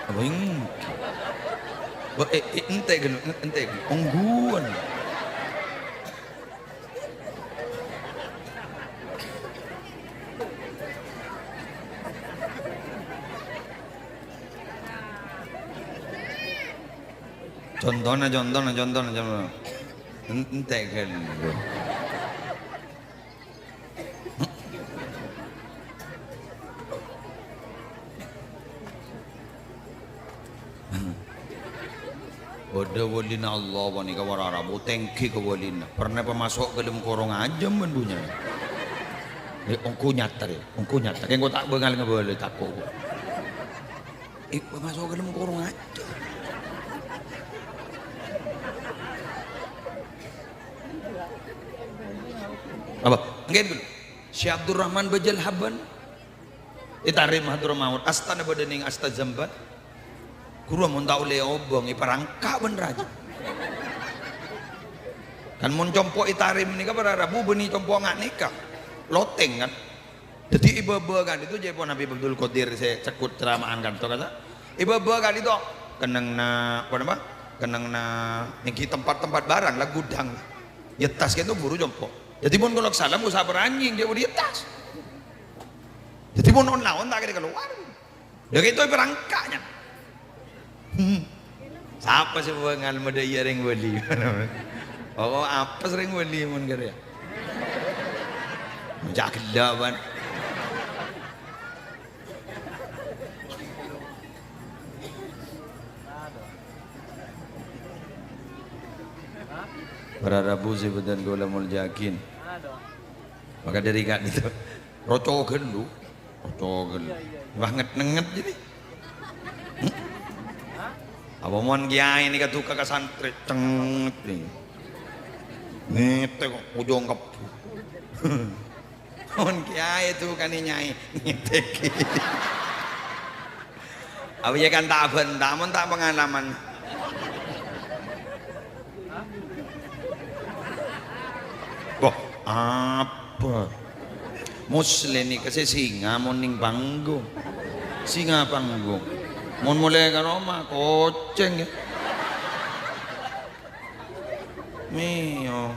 Apa èngghi? Bâ-, eh, eh, entè' ghâllu, entè' ghâllu. Ongghuwân. Contona, contona, contona, contona. En-, entè' ghâllu. Bâdâ walina Allah panèka, para rabu tèngghi ka walina. Pernah pamaso' ka dâlem korong ajâm bân Bu' Nyaè. Eh, ongghu nyater, ya. Ongghu nyater. Engko' ta' bângal ngabâlâi tako'. Eh, maso' ka dâlem korong aja. Apa? Enggak dulu. Syekh Abdurrahman Bajal Haban. Ètarèma Hadramaut. Astana bâdâ neng Asta Zambat. Ghuru mon ta' ollè obâng, èparangka' bân rajâ. Kan mon compo' ètarèma nèka para rabu bânnè compo' nga' nèka. Loteng, kan. Dhâddhi è bâbâ ka'dinto jâ' pon Habib Abdul Qadir sè cèkkut cerama'an kanto kata. È bâbâ ka'dinto kennengnga, apa nama? Kennengnga èngghi tempat-tempat barang la gudhâng. Yettas kènto buru compo'. Dhâddhi mon kolok salam usaha paranying jâ' buru yettas. Dhâddhi mon on-laon ta' kèra kalowar. Lha, kèto èparangka', nya. Hmm. Sapa sè bângal madâ iyâ rèng wali? Oh, apes rèng wali mon karè. Ca'na ghellâ', bân. Para rabu sè bhâdhân kaulâ molja'aghi. Maka dâri ka'dinto. Roco ghâllu. Roco ghâllu. Wah, nget-nenget jadi. Apa mon kiai nèka duka ka santrè, cenget nèka. Ngètè kok, ujung kebbu. Mon kiai duka nè nyai, ngètè. Apa ya kan ta' bânta, mon ta' pengalaman. Wah, apa? Muslim nèka sè singa mon neng panggung. Singa panggung. Mon molè ka roma, kocèng, ya. Mèyo.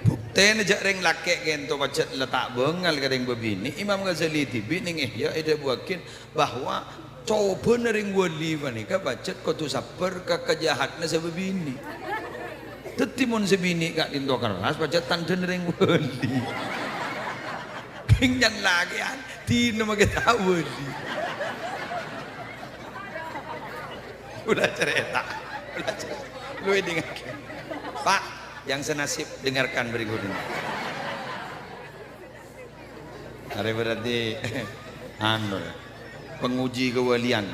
Buktèna jâ' rèng lakè' kènto pajhât la ta' bângal ka rèng bâbinè'. Imam Ghazali dhibi' neng Ihya èdhâbuwâghi bahwa cobâna rèng wali panèka pajhât kodhu sabbhâr ka kajahatanna sè bâbinè'. Dhâddhi mon sè binè' ka'dinto kerras, pajhât tandhâna rèng wali. Kèng nyallaghi, dina makè ta' wali. Ulah carèta. Ulah carèta. Lu èdingngaghi. Pak, yang senasib dengarkan berikut ini. Arè berarti, anu, penguji kewalian.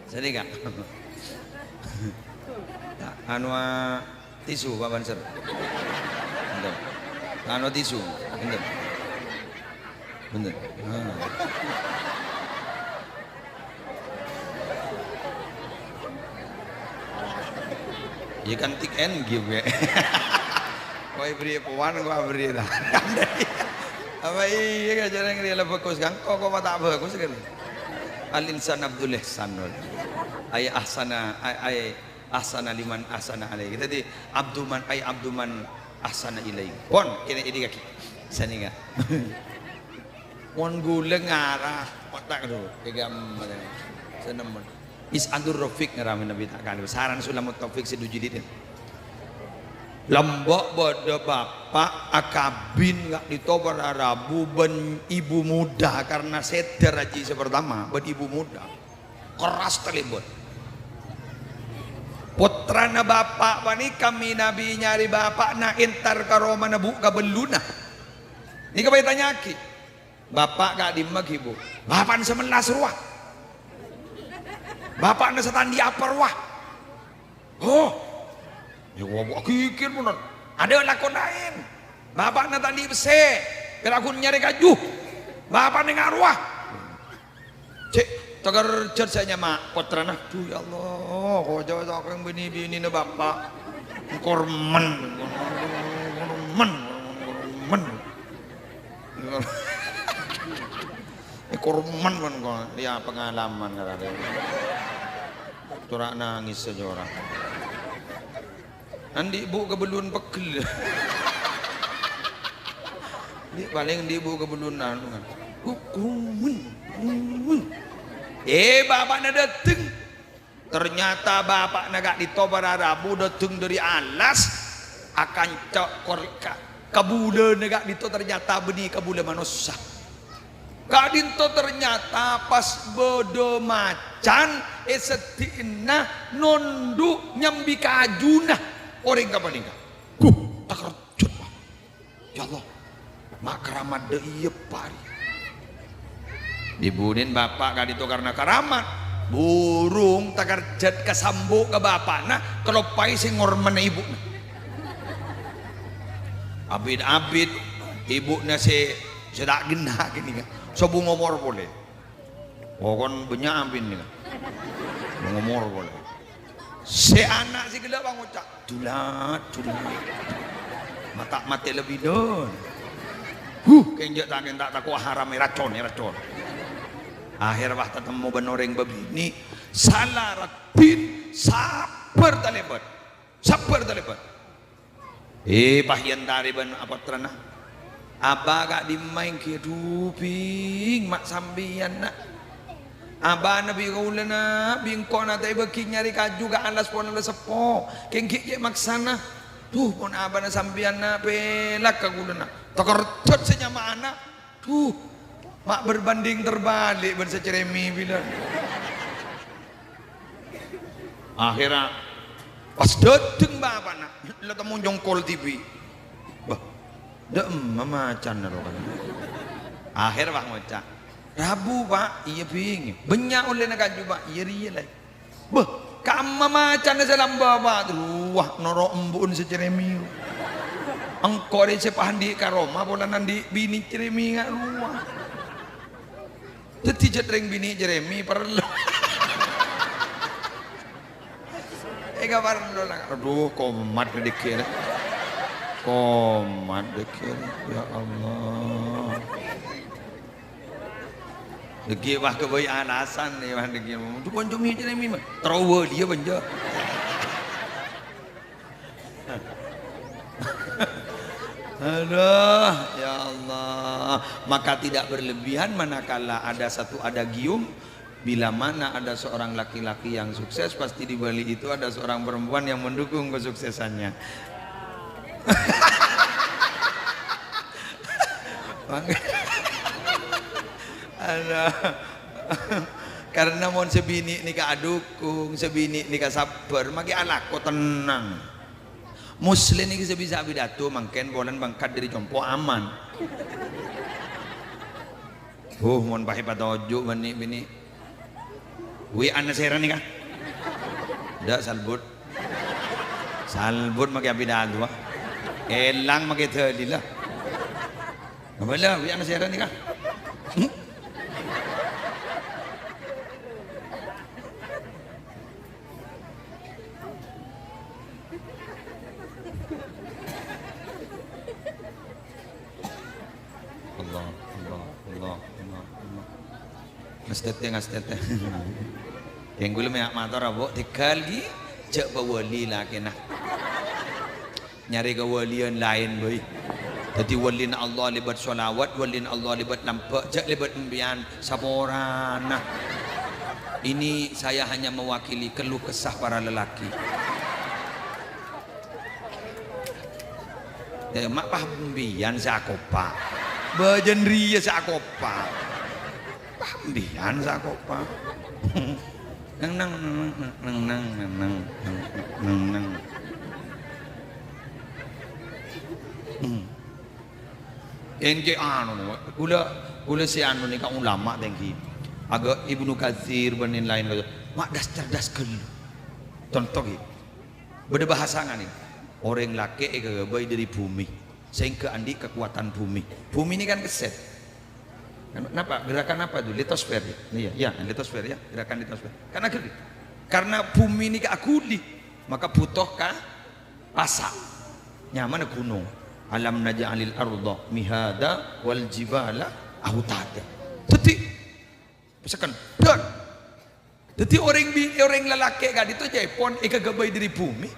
Sini, Kak. Anu, ah, Tisu, Pak Banser. Bhunten. Anu tisu. Bhunten. Bhunten. Ah. Ya kan tik en gitu ya. Kowe beri puan, kowe beri dah. Apa iya, ajaran ngeri lah bagus kan? Kok, kok tak bagus kan? Al insan Abdul Ihsan. Ay ahsana, ay, ay, ahsana liman ahsana alaihi. Dhâddhi, abdu man, ay abdu man ahsana ilaihi. Pon, kènè' èdingngaghi. Sanèka. Mon ghulâ ngara, otak lho, kègam. Senemon. Is Abdul Rafiq ngarana nabi ta' kali. Saran Sulamut Taufik sè du jilid. Lombok bâdâ bapa' akabin ka'dinto para rabu bân ibu muda karena sèdhâ rajhi sè pertama bân ibu muda. Keras talèbât. Pottrana bapa' panèka mènabi nyarè bapa'na entar ka romana bu' kabelluna. Nèka bhâi ètanya'aghi, "Bapa' ka'dimma ghi, Bu?" "Bapa'na sè mellas rowa." "Bapa'na sè ta' andi' apa rowa?" "Oh." Ya, wa-, wa-, ghighir bhunten. Adâ' lakon laèn. Bapa'na ta' andi' pèssè, pèra' ghun nyarè kaju. Bapa'na nga' rowa. Cè', takerjhât sè nyama' pottrana. Duh, ya Allah, koca'na sakèng binè-binèna bapa'. Kormen. Kormen. Kormen. Kormen, mon, kon. Ya, pengalaman, katanya. Cora' nangis saja orang. Andi' bu' kabellun pegghel. Di' palèng andi' bu' kabellun anu kan. Ku-, kumen, kumen. Eh, bapa'na dâteng. Ternyata bapa'na ka'dinto para rabu dâteng dâri alas, akanca kor-, ka-, kabulâna ka'dinto ternyata bânnè kabulâ manossa. Ka'dinto ternyata pas bâdâ maca Can èseddhi'na nondhu' nyambi kajuna orèng kapanèka. Huh, takerjut, Pak. Ya Allah, ma' karamat dâ' iyâ, Pak. Èbunèn bapa' ka'dinto karna karamat. Burung takerjut kasambu' ka bapa'na, kaloppaè sè ngormana èbuna. Abit-abit èbuna sè, sè ta' ghenna' kènèka. Sobung omor polè. Pokon bânnya' abinna. Ngomor polè. Sè ana' sè ghellâ' pangoca', "Dulat, dulat. Mata' matè lebbi dâ'." Huh, kenja' ta' kèn ta' tako' haram, èracon, èracon. Akhèr wah tatemmo bân orèng bâbinè', sala raddhin, sabbhâr talèbât. Sabbhâr talèbât. Eh, pas èyèntarè bân apottrana. "Abâ' ka'dimma ènggi?" "Adhu, Bhing, ma' sampèyan, Na'." "Abâ'na bi' kaulâ, Na', bi' engko' na' ta' èbâghi nyarè kaju ka alas pon la seppo. Kèng ghi' cè' maksana." "Dhu, mon abâ'na sampèyan, Na', pèlak ka kaulâ, Na'." Takerjut sè nyama ana'. Dhu, ma' berbanding terbalik bân sè cerèmè bilân. Akhèrra pas dâteng bapa'na, la temmo nyongkol dhibi'. Bâh, dâ' emma macana rowa. Akhèr, Pak, ngoca', "Rabu, Pak." "Iyâ, Bhing." "Bânnya' ollèna kaju, Pak." "Iyâ, rèya, Laè." Bâh, ka'emma macana sè lambâ', Pak. Rowa noro' embu'en sè cerèmè. Engko' rè sè pas andi' ka roma polana andi' binè cerèmè nga' rowa. Dhâddhi jhât rèng binè cerèmè parlo. Èka parlo la. Adhu, komat dhâggi' rè. Komat dhâggi' rè. Ya Allah. Dhâggi' wah ghâbây alasan, ya, wah dhâggi'. Cuma-cuma cerèmè, mah. Terowos dia, bânjâ. Aduh, ya Allah. Maka tidak berlebihan manakala ada satu adagium, bila mana ada seorang laki-laki yang sukses, pasti di balik itu ada seorang perempuan yang mendukung kesuksesannya. Aduh. Karena mon sè binè' nèka adukung, sè binè' nèka sabbhâr, makè alako tennang. Muslim nèka sè bisa apidato mangkèn polana bângkat dâri compo' aman. Huh, mon pas èpatoju' bânnè binè'. Wi ana sèra nèka. Dâ' salbut. Salbut makè apidato, ah. Èlang makè dalilla. Ngabâlâ, wi ana sèra nèka. Hmm? Allah, Allah, Allah, Allah, Allah. Ngastètè, ngastètè. Kèng kaulâ mè' mator, Bu, tegal ghi, jhâ' pawali lakèna. Nyarè kawalian laèn, bhâi. Dhâddhi walina Allah lèbât shalawat, walina Allah lèbât lambâ', jhâ' lèbât empèyan, saporana. Ini saya hanya mewakili keluh kesah para lelaki. Eh, ma' pas empèyan sè akopa'. Bâjâna rèya sè akopa'. Pas empèyan sè akopa'. Neng, neng, neng, neng. Hmm. Ènggi anu, kaulâ, kaulâ sè anu nèka ulama tèngghi. Aghâ Ibnu Katsir bân laèn-laèn, ma' das-cerdas ghâllu. Conto ghi. Bâdâ bhâsa nganè, orèng lakè' èkaghâbây dâri bhumè, sehingga andi' kakowadhân bhumè. Bhumè nèka kan kesèt. Kan napa? Gerakan apa itu? Litosfer, ya? Iya, iya, litosfer, ya. Gerakan litosfer. Kan aghuli. Karena bhumè nèka aghuli, maka butuh ka pasa'. Nyamana ghunong. "Alam naj'alil arda mihada wal jibala autada." Dhâddhi, pesekan, dâr. Dhâddhi orèng bi-, orèng lalakè' ka'dinto ca'èpon èkaghâbây dâri bhumè.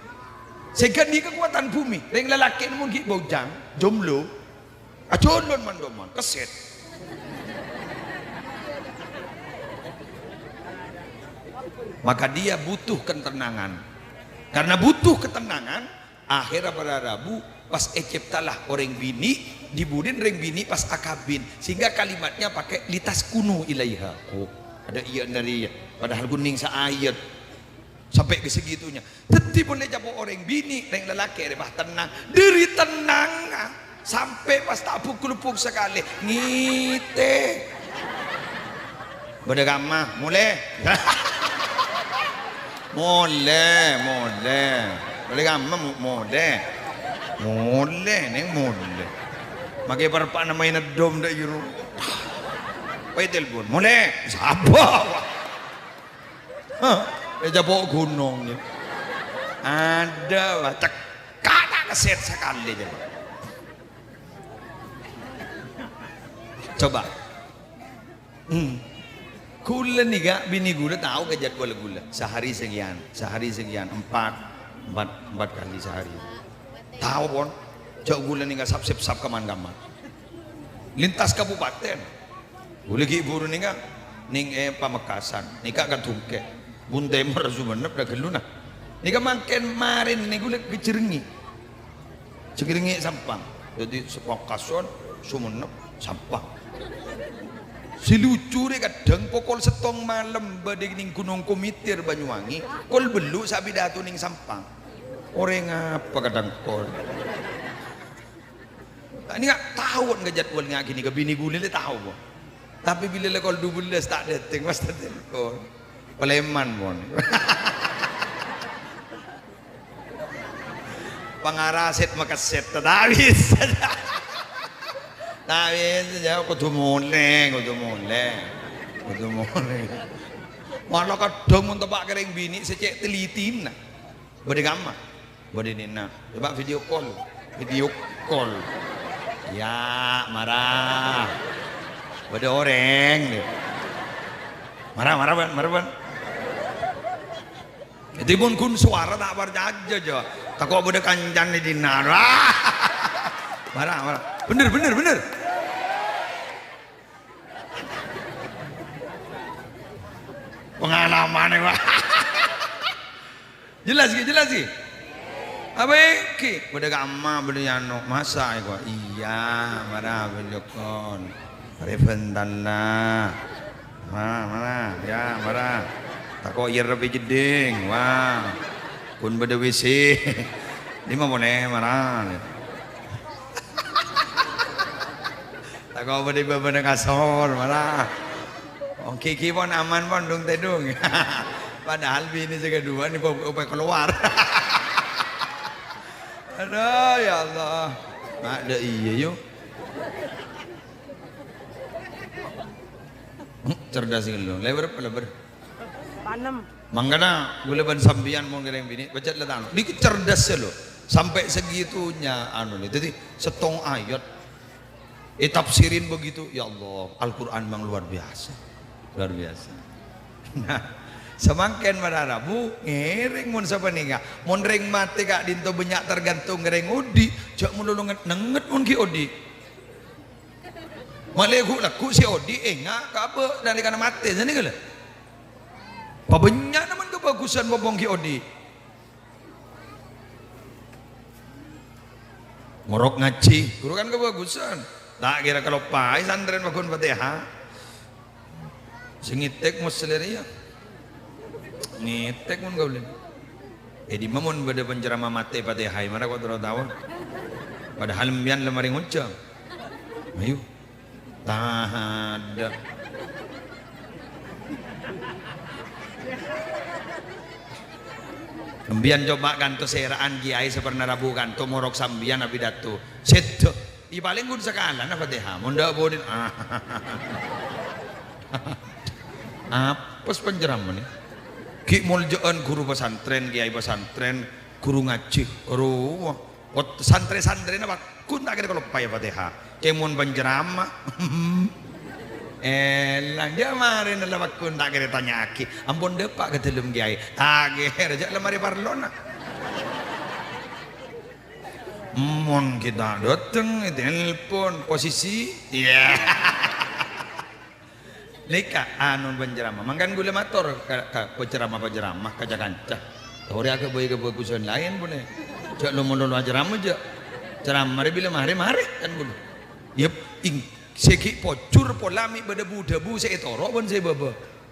Sehingga andi' kakowadhân bhumè. Rèng lalakè' mon ghi' bujang, jomblo, ajhâlân man-dhâman, kesèt. Maka dia butuh ketenangan. Karena butuh ketenangan, akhirnya para rabu pas ècèptalah orèng binè', dibudin rèng binè' pas akabin. Sehingga kalimatnya pakai "litaskunu ilaiha." Oh. Ada iyâ nèka rèya, padahal ghun nèng saayat. Sampai ke segitunya. Dhâddhi polè capo' orèng binè', rèng lalakè' rèya pas tennang. Dhâri tennangnga sampè' pas ta' buk-lubbuk sakalè. Ngètè. Bâdâ kamma, molè. Molè, molè. Bâdâ kamma, mo-, molè. Molè, nèng molè. Makè parpa'na maèn dom dâ' juru. Pas telpon, molè. Sapa, wah? Hah? È capo' ghunong, yâ. Adâ, wah, cekka' ta' kèsèt sakalè, coba. Coba. Hmm. Ghulâ nèka, binè ghulâ tao ka jadwal ghulâ. Sehari sekian, sehari sekian, empat, empat, empat kali sehari. Tao, pon. Jhâ' ghulâ nèka sap-sep sap kaman-kaman. Lintas kabupaten. Ghulâ ghi' buru nèka, nèng è Pamekasan, nèka ka Dungkè. Bun Tèmor Sumenep dâ' ghâllu, nah. Nèka mangkèn marèn nèko ghulâ ka Jhârengngè'. Jhârengngè' Sampang. Dhâddhi Pamekasan, Sumenep, Sampang. Sè lucu rè kadhâng pokol sèttong malem bâdâ nèng Gunung Komitir, Banyuwangi, kol bâllu' sè apidato nèng Sampang. Orèng apa kadhâng kol? Nèka taon ka jadwal ngènga' ghânèka, binè ghulâ lè tao, pon. Tapè bilâ lè kol dubellâs ta' dâteng, pas ta' telpon. Palèman, pon. Pangara sèt makèsèt, ta' bisa. Ta' bisa, jhâ' kodhu molè, kodhu molè. Kodhu molè. Mala kadhâng mon teppa' ka rèng binè' sè cè' telitina. Bâdâ kamma? Bâdâ nèna. Coba video call. Video call. Yâ, mara. Bâdâ orèng, yâ. Mara, mara, bân, mara, bân. Dhâddhi, mon ghun sowara ta' parcajâ, jhâ'. Tako' bâdâ kancana è dinna'. Mara, mara. Bhender, bhender, bhender. Pengalaman, Pak. Jelas ghi, jelas ghi? Apa èngghi? Bâdâ kamma, bâdâ anu, masa èngghi? Iyâ, mara bâlâkon. Rèbhântalla. Mara, mara, yâ, mara. Tako' iyâ rebbhi jeddhing. Wah. Ghun bâdâ W C. Dimma polè, mara. Tako' bâdâ bâbâna kasor, mara. Wong ghi-ghi pon aman pon, dung-tèdung. Padahal binè sè kaduwâ nèko upa kalowar. Aduh, ya Allah. Adâ' iyâ, yu. Cerdas ngalong. Lèbâr apa lèbâr? Panem. Mangkana, ghulâ bân sampèyan mon ngèrèng binè', pajhât la tao. Nèko cerdasnya, lho. Sampai segitunya, anu, nè. Dhâddhi, sèttong ayat. Ètafsirin begitu, ya Allah, Al-Qur'an memang luar biasa. Luar biasa. Nah, samangkèn mara rabu, ngèrèng mon sapanèka. Mon rèng matè ka'dinto bânnya' tergantung rèng odi', jhâ' malolo nget-nengnget mon ghi' odi'. Malè ghu'-lagghu' sè odi' ènga' ka abâ' nalèkana matè, sanèka la. Pabânnya'na mon kabhâghusân bhâbhâng ghi' odi'. Morok ngajhi, ghuru kan kabhâghusân. Ta' kèra kaloppaè santrèna paggun Fatihah. Sè ngètèk mos salèrèya. Ngètèk mon kaulâ. È dimma mon bâdâ penceramah matè Fatihah, mara kok terro tao. Padahal empiyan la marè ngojhâng. Ayo. Tadâ'. Empiyan coba kanto sèra'an kiyaè sè pernah rabu kanto morok sampèyan apidato. Sèdhâ. Iyâ palèng ghun sakalana Fatihah. Mon dâ' budi. Apes penceramah nè. Ghi' molja'an ghuru pesantren, kiyaè pesantren, ghuru ngajhi. Arowa. Pot-, santrè-santrèna paggun ta' kèra kaloppaè Fatihah. Kèmon penceramah. Èlang, jhâ' marèna la paggun ta' kèra ètanya'aghi. Ampon dâpa' ka dâlem kiyaè. Ta' kèra, jhâ' la marè parlona. Mon ghi' ta' dâteng, ètelpon posisi. Iyâ. Nèka, anu, penceramah. Mangkana ghulâ mator ka, ka penceramah-penceramah, kanca-kanca. Torè aghâbây kabhâghusân laèn, polè. Jhâ' lo-molo lo acaramah, jhâ'. Caramah rè bilâ marè, marè, kan, ghulâ. Yep, ing-, sè ghi' pojhur pola mè' bâdâ bu-dhâbu sè ètoro' bân sè bâbâ.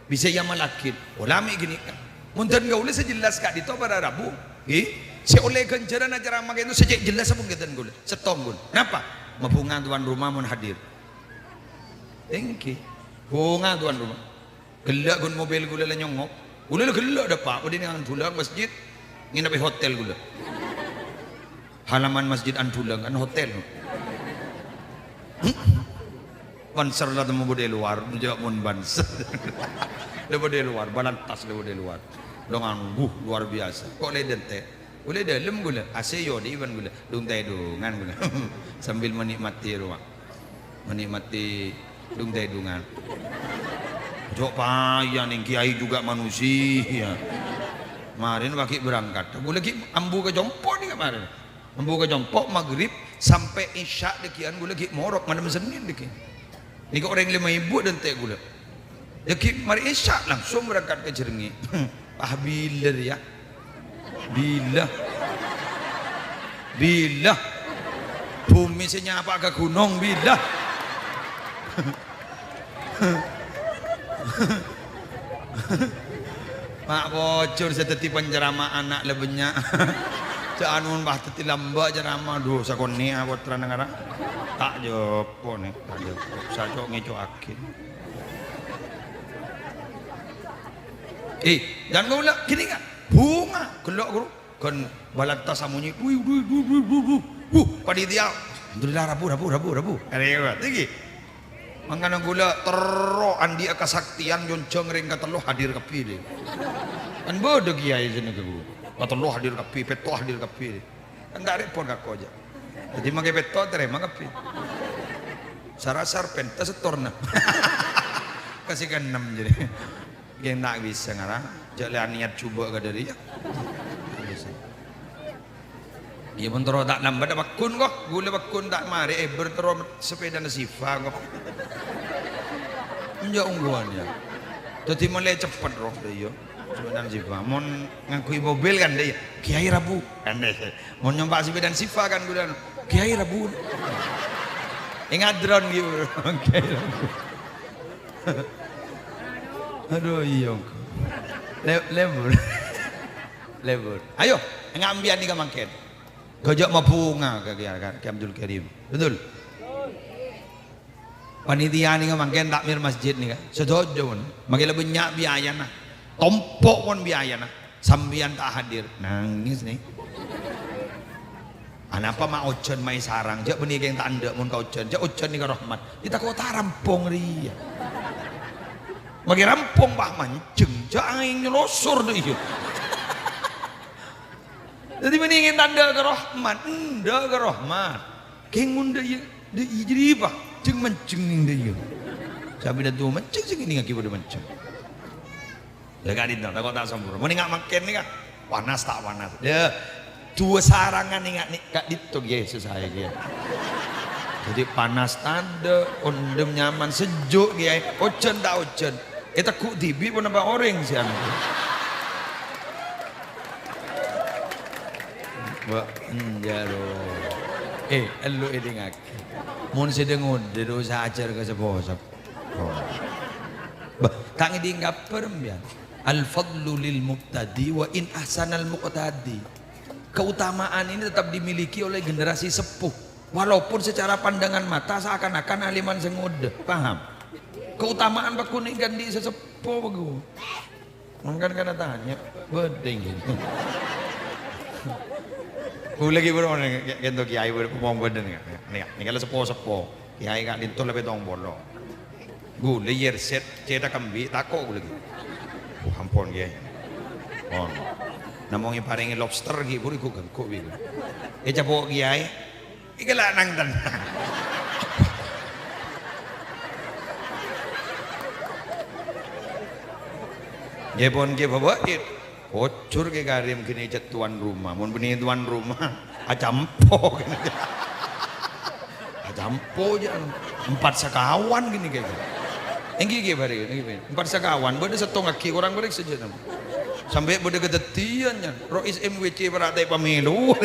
Bisa èamallaghi. Ola mè' ghânèka. Mon dân kaulâ sè jelas ka'dinto para rabu, ghi? Sè ollè ghânjhârân acara mangkèn sè cè' jelas ampon ghâdhân kaulâ. Sèttong kaulâ. Napa? Mabhunga tuan rumah mon hadir. Èngghi. Bhunga tuan rumah. Ghellâ' ghun mobil kaulâ la nyongok. Kaulâ la ghellâ' dâpa', bâdâ neng dhulâng masjid, ngènep è hotel kaulâ. Halaman masjid andhulâng, kan hotel. Banser la temmo bâdâ è lowar, jâ' mon banser. La bâdâ è lowar, balantas la bâdâ è lowar. Dengan, wuh, luar biasa. Kok la è dântè'? Kaulâ è dâlem kaulâ, A C odi' bân kaulâ, dung-tèdungan kaulâ. Sambil menikmati ruang. Menikmati dung-tèdungan. Jâ' paya neng, kiai juga manusia. Marèn paghi' berangkat. Kaulâ ghi' ambu ka compo' nèka marèn. Ambu ka compo' maghrib sampè' isya' dhâggi'ân kaulâ ghi' morok malem Senin dhâggi'. Nèka orèng lèma èbu dântè' kaulâ. Dhâggi' marè isya' langsung berangkat ka Jhârengngè'. Ah, bilâ rèya? Bilâ? Bilâ? Bhumè sè nyapa'a ka ghunong, bilâ? Ma' pojhur sè dhâddhi penceramah ana' la bânnya'. Jâ' anu, pas dhâddhi lambâ' ceramah, dhu, sakonè'a pottrana ngara. Ta' jâpo, nè, ta' jâpo. Saco' ngèco'aghi. Eh, dân kaulâ ghânèka, bhunga, ghellâ' ghuru. Kan balantas amonyè, "Dui, dui, du, du, du, du." Wuh, panitia. Alhamdulillah, rabu, rabu, rabu, rabu. Arèya, tinggi. Mangkana kaulâ terro andi'â kasaktèyan nyonjhâng rèng katello hadir kabbhi, dhi. Kan bâdâ kiai sè nèka, Bu. Katello hadir kabbhi, pètto' hadir kabbhi, dhi. Kan ta' rèpot ka ko' jâ. Dhâddhi mangkè pètto' tarèma kabbhi. Sara sarpèn, ta' sèttorna. Ka sè kaennem jârèya. Ghi' ta' bisa ngara, jâ' la niat jhubâ' ka dâri, yâ. Iyâ, mon terro ta' lambât, pagghun, ko'. Kaulâ pagghun ta' marè, èbâr terro sepèdana Siva, ko'. Enjâ' ongghuwân, yâ. Dhâddhi molaè ceppet, roh, iyâ. Sepèdana Siva. Mon ngangghuy mobil kan, iyâ. Kiai rabu. Kan, iyâ. Mon nyompa' sepèdana Siva kan, kaulâ, "Kiai rabu." Ènga' dron, ghi, Kiai rabu. Adu, iyâ, engko'. Le-, lebur. Lebur. Ayo, ènga' ambiyân nèka mangkèn. Ghâjâ' mabhunga ka Kè, ka Kè Abdul Karim. Betul? Panitia nèka mangkèn takmir masjid nèka. Sadhâjâ pon. Mangkèn la bânnya' biayana. Tompo' pon biayana. Sampèyan ta' hadir, nangès, nè. Anapa ma' ojhân maè sarang? Jâ' bânnè kèng ta' endâ' mon ka ojhân. Jâ' ojhân nèka rahmat. Ètako' ta' rampong rèya. Maghi rampong, bâ, manjheng. Jâ' aèng nyolosor dâ' iyâ. Dhâddhi bânnè kèng ta' endâ' ka rahmat. Endâ' ka rahmat. Kèng mon dâ' iyâ, dâ' iyâ jârèya, bâ. Jheng manjheng nèng dâ' iyâ. Sampè' dâ' duwâ manjheng, sè ngèdingngaghi padâ manjheng. La ka'dinto, tako' ta' sempurna. Mon ènga' mangkèn nèka, panas ta' panas? Lha, duwâ sarangan ènga' nè-, ka'dinto, Kè, sè saè, Kè. Dhâddhi panas tadâ', ondhem nyaman, sejuk, Kè. Ojhân ta' ojhân? Ètegghu' dhibi' ponapa orèng sè anu? Bâ, enjâ' ro. Eh, ellu èdingngaghi. Mon sè dâ-ngodâ, dâ' osa ajhâr ka sepo-sepo. Oh. Bâ, ta' ngèdhing kabhâr, sampèyan. Al-fadlu lil mubtadi wa in ahsanal muqtadi. Keutamaan ini tetap dimiliki oleh generasi sepuh, walaupun secara pandangan mata seakan-akan aliman sè ngodâ. Paham? Keutamaan pagghun èghândhi' sè seppo, pagghun. Mangkana kana tanya, bâdâ, gitu. Kaulâ ghi' bâdâ, nè, kento kiai bâdâ, pong bâdâ, nè, nè, nè, kalau seppo-seppo. Kiai ka'dinto la pèttong polo. Ghulâ yèrsèt, cèta kembi', tako' ghulâ ghi'. Oh, ampon, Kiai. Pon. Namong èparèngè lobster ghi' buru ghu-, ghengghu' bi'. Ècapo' Kiai. Èghellâ' nang tennang. Ngghi pon, ngghi, Bapak. Ojhur Kè Karim ghânèka cè' tuan rumah. Mon bânnè tuan rumah, acampo ghânèka. Acampo jâ'. Empat sekawan ghânèka. Èngghi, èngghi, bâri', èngghi, bâri'. Empat sekawan, bâdâ sèttong aghi' korang bâri' sajân. Sampè' bâdâ kadhâddhiyân, jân. Rois M W C para' ta' pamèlo.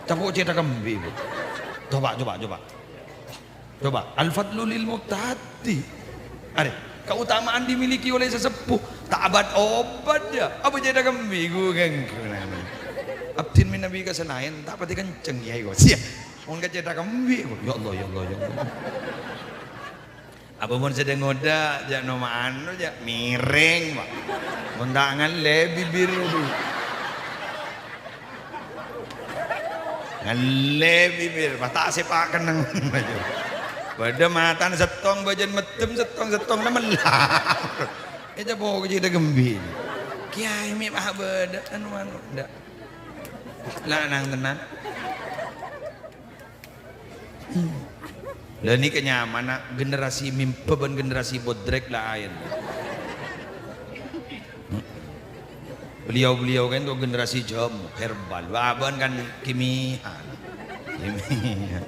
Tako' cèta kembi'. Coba, coba, coba. Coba, al-fadlu lil muqtadi. Arè, kautamaan dimiliki oleh sesepuh, ta' abât-obât, yâ. Apa jhâ' dâ' kembi, ghu, ghu, ghu, ghu. Abdhin mènabi ka sè laèn, ta' patè kenceng, yâ, ghu. Siya. Mon ka jhâ' dâ' kembi, ghu. Ya Allah, ya Allah, ya Allah. Apa mon sedang ngoda, jhâ' no mano, jhâ' miring, Pak. Mon ta' ngallè bibir, aduh. Ngallè bibir, pas ta' sè pakenneng. Bâdâ matana sèttong bâjâna meddem, sèttong-sèttongnga mellap. Èca pokok jhâ' dâ' kembi. Kèyaè mè' pas bâdâ anu-anu, ndak. Lanang tenan. Lah nèka nyamana generasi mimba bân generasi bodrek laèn. Beliau-beliau kan tuh generasi jamu, herbal. Wah, abâ'na kan kimia. Kimia.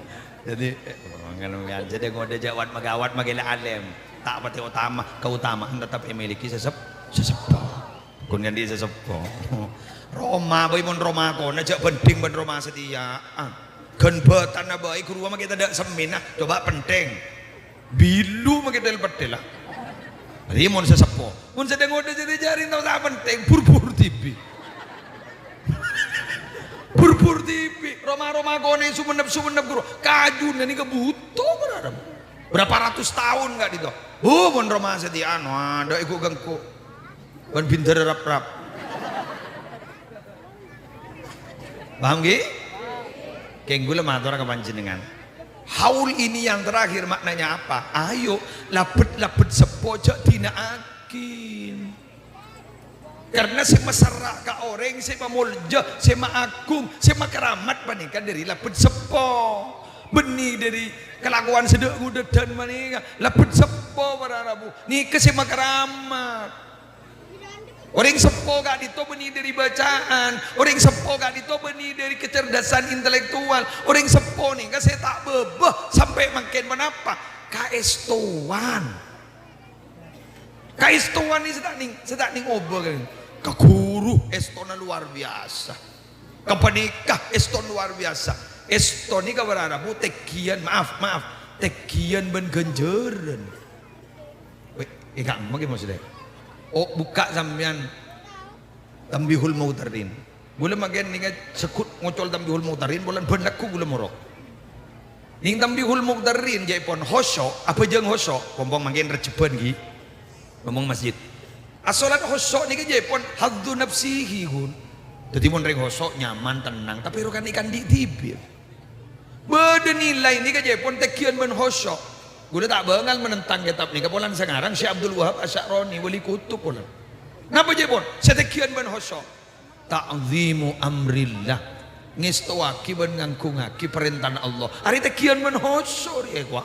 Jadi, eh, kan, kan, jadi ngoda jawat magawat magela alem. Tak pati utama, keutamaan tetap memiliki sesep-, sesepuh. Ghun nganti sesepuh. Roma, bhâi mon roma kona, jhâ' bhândhing bân roma satèya. Ah, ghân bâtana bhâi, ghuru mangkè tadâ' semmèna, coba penthèng. Bilu mangkè tel-pettella. Arè mon sesepuh. Mon sedang ngoda jari-jari tao ta' penthèng, bur-bur dhibi'. Bur-bur dhibi'. Roma-roma kona sumennep-sumennep ghuru. Kajuna nèka bhuto, para rabu. Berapa ratus tahun ka'dinto. Oh, mon roma satèya, anu, adâ' èghu-ghengghu. Bân bhindhârâ rap-rap. Paham, ghi? Kèng ghulâ matora ka panjhennengngan. Haul ini yang terakhir maknanya apa? Ayo, lebbet-lebbet seppo jhâ' dina'aghi. Karena sè maserra' ka orèng sè mamoljâ, sè maaghung, sè makaramat panèka dâri lebbet seppo. Bânnè dâri kalakowan sè dâ'-ngodâdhân panèka, lebbet seppo para rabu. Nèka sè makaramat. Orèng seppo ka'dinto bânnè dâri bacaan, orèng seppo ka'dinto bânnè dâri kecerdasan intelektual, orèng seppo nèka sè ta' bâbâ sampè' mangkèn ponapa? Kaèstowan. Kaèstowan nèka sè ta' nèng-, sè ta' nèng obâ kèng. Ka ghuru èstona luar biasa. Ka panèka èstona luar biasa. Èsto nèka para rabu tènggiyân, maaf, maaf, tènggiyân bân ghânjhârân. Wè, è ka'emma kè maksudnya? Oh, bukka' sampèyan Tambihul Mughtarrin. Ghulâ mangkèn nèka segghut ngocol Tambihul Mughtarrin, polana bân lagghu ghulâ morok. Nèng Tambihul Mughtarrin jâèpon khusyu', abhâjâng khusyu', pong-pong mangkèn rejjhebbhân ghi. Ngomong masjid. As-sholat khusyu' nèka jâèpon haddu nafsihi, ghun. Dhâddhi mon rèng khusyu' nyaman, tennang, tapè rokan èkandi' dhibi'. Bâdâ nilai nèka jâèpon tènggiyân bân khusyu'. Ghulâ ta' bângal menentang kètab nèka polana sè ngarang Syekh Abdul Wahab Asy-Sya'rani, wali kutub polana. Napa jâèpon? Sè tènggiyân bân khusyu'. Ta'zimu amrillah. Ngèstowaghi bân ngagungngaghi parèntana Allah. Arè tènggiyân bân khusyu' rèya, kwa.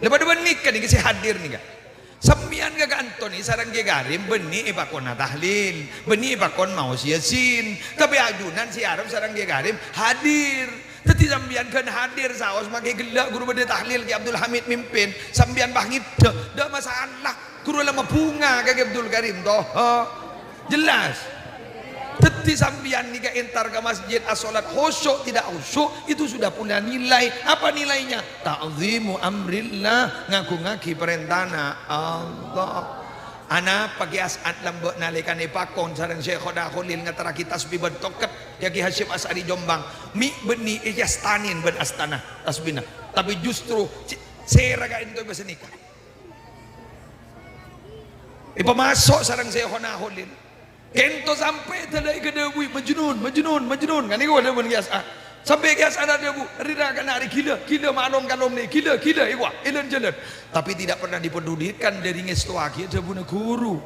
Lha padâ bân nèka nèka sè hadir nèka. Sampèyan ka kanto nè sareng Kè Karim bânnè èpakonna tahlil, bânnè èpakon maos Yasin. Tapè ajunan sè arep sareng Kè Karim hadir. Dhâddhi sampèyan ghân hadir saos mangkè ghellâ' ghuru bâdâ tahlil Kè Abdul Hamid mimpin. Sampèyan pas ngèdhâ, ta' masalah. Ghuru la mabhunga ka Kè Abdul Karim, toh. Jelas? Dhâddhi sampèyan nèka entar ka masjid, asholat khusyu' tidak khusyu', itu sudah punya nilai. Apa nilainya? Ta'zimu amrillah, ngagungngaghi parèntana Allah. Anapa Kè As'ad lambâ' nalèkana èpakon sareng Syaikhona Kholil ngaterraghi tasbih bân tokèt, Kè Hasyim Asy'ari Jombang, mè' bânnè èkastanè bân astana tasbihna. Tapè justru c-, sèra ka'dinto bâsa nèka. Èpamaso' sareng Syaikhona Kholil. Kènto sampè' dâlâi kadhâbuwi, "Majnun, Majnun, Majnun." Kan nèko dhâbuna Kè As'ad. Sampè' Kè As'ad adhâbu, "Rèra kana' rè ghilâ, ghilâ malong kalong nè, ghilâ, ghilâ, èwa, èlân-jhâlân." Tapi tidak pernah dipedulikan dâri ngèstowaghi dhâbuna ghuru.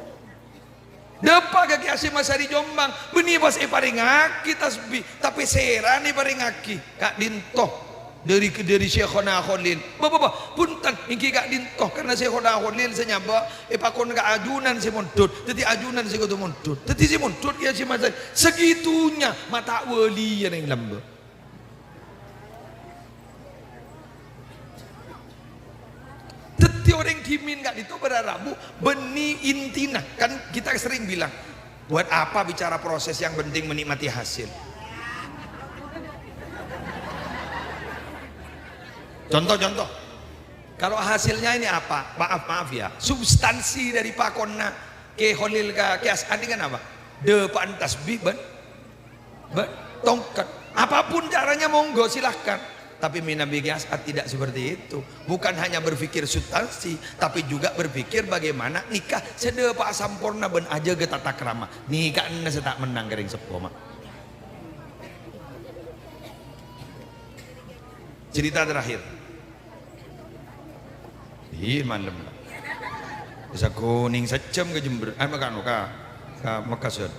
Dâpa' ka Kè Hasyim Asy'ari Jombang, bânnè pas èparèngaghi tasbih, tapè sèrana èparèngaghi ka'dinto dâri, dâri Syaikhona Kholil. Bâ, bâ, bâ, bhunten, èngghi ka'dinto, karna Syaikhona Kholil sè nyabâ' èpakon ka ajunan sè mondhut, dhâddhi ajunan sè kodhu mondhut. Dhâddhi sè mondhut Kè Hasyim Asy'ari, segitunya, ma' ta' waliya nèng lambâ'. Dhâddhi orèng dhimèn ka'dinto para rabu bânnè intina. Kan kita sering bilang, "Buat apa bicara proses, yang penting menikmati hasil." Contoh-contoh. Kalau hasilnya ini apa? Maaf, maaf ya. Substansi dari pakonna Kè Kholil ka Kè As'ad ini kan apa? Dâpa'an tasbih bân, bân tongket. Apapun caranya monggo silahkan. Tapi mènabi Kè As'ad tidak seperti itu. Bukan hanya berpikir substansi, tapi juga berpikir bagaimana nikah sè dâpa'a samporna bân ajâgâ tata krama. Nèka enna' sè ta' mennang ka rèng seppo, Ma'. Cerita terakhir. Iyâ, malem la. Bisa kuning sajjhâm ka Jember, eh, ka, ka, ka Mekkasan.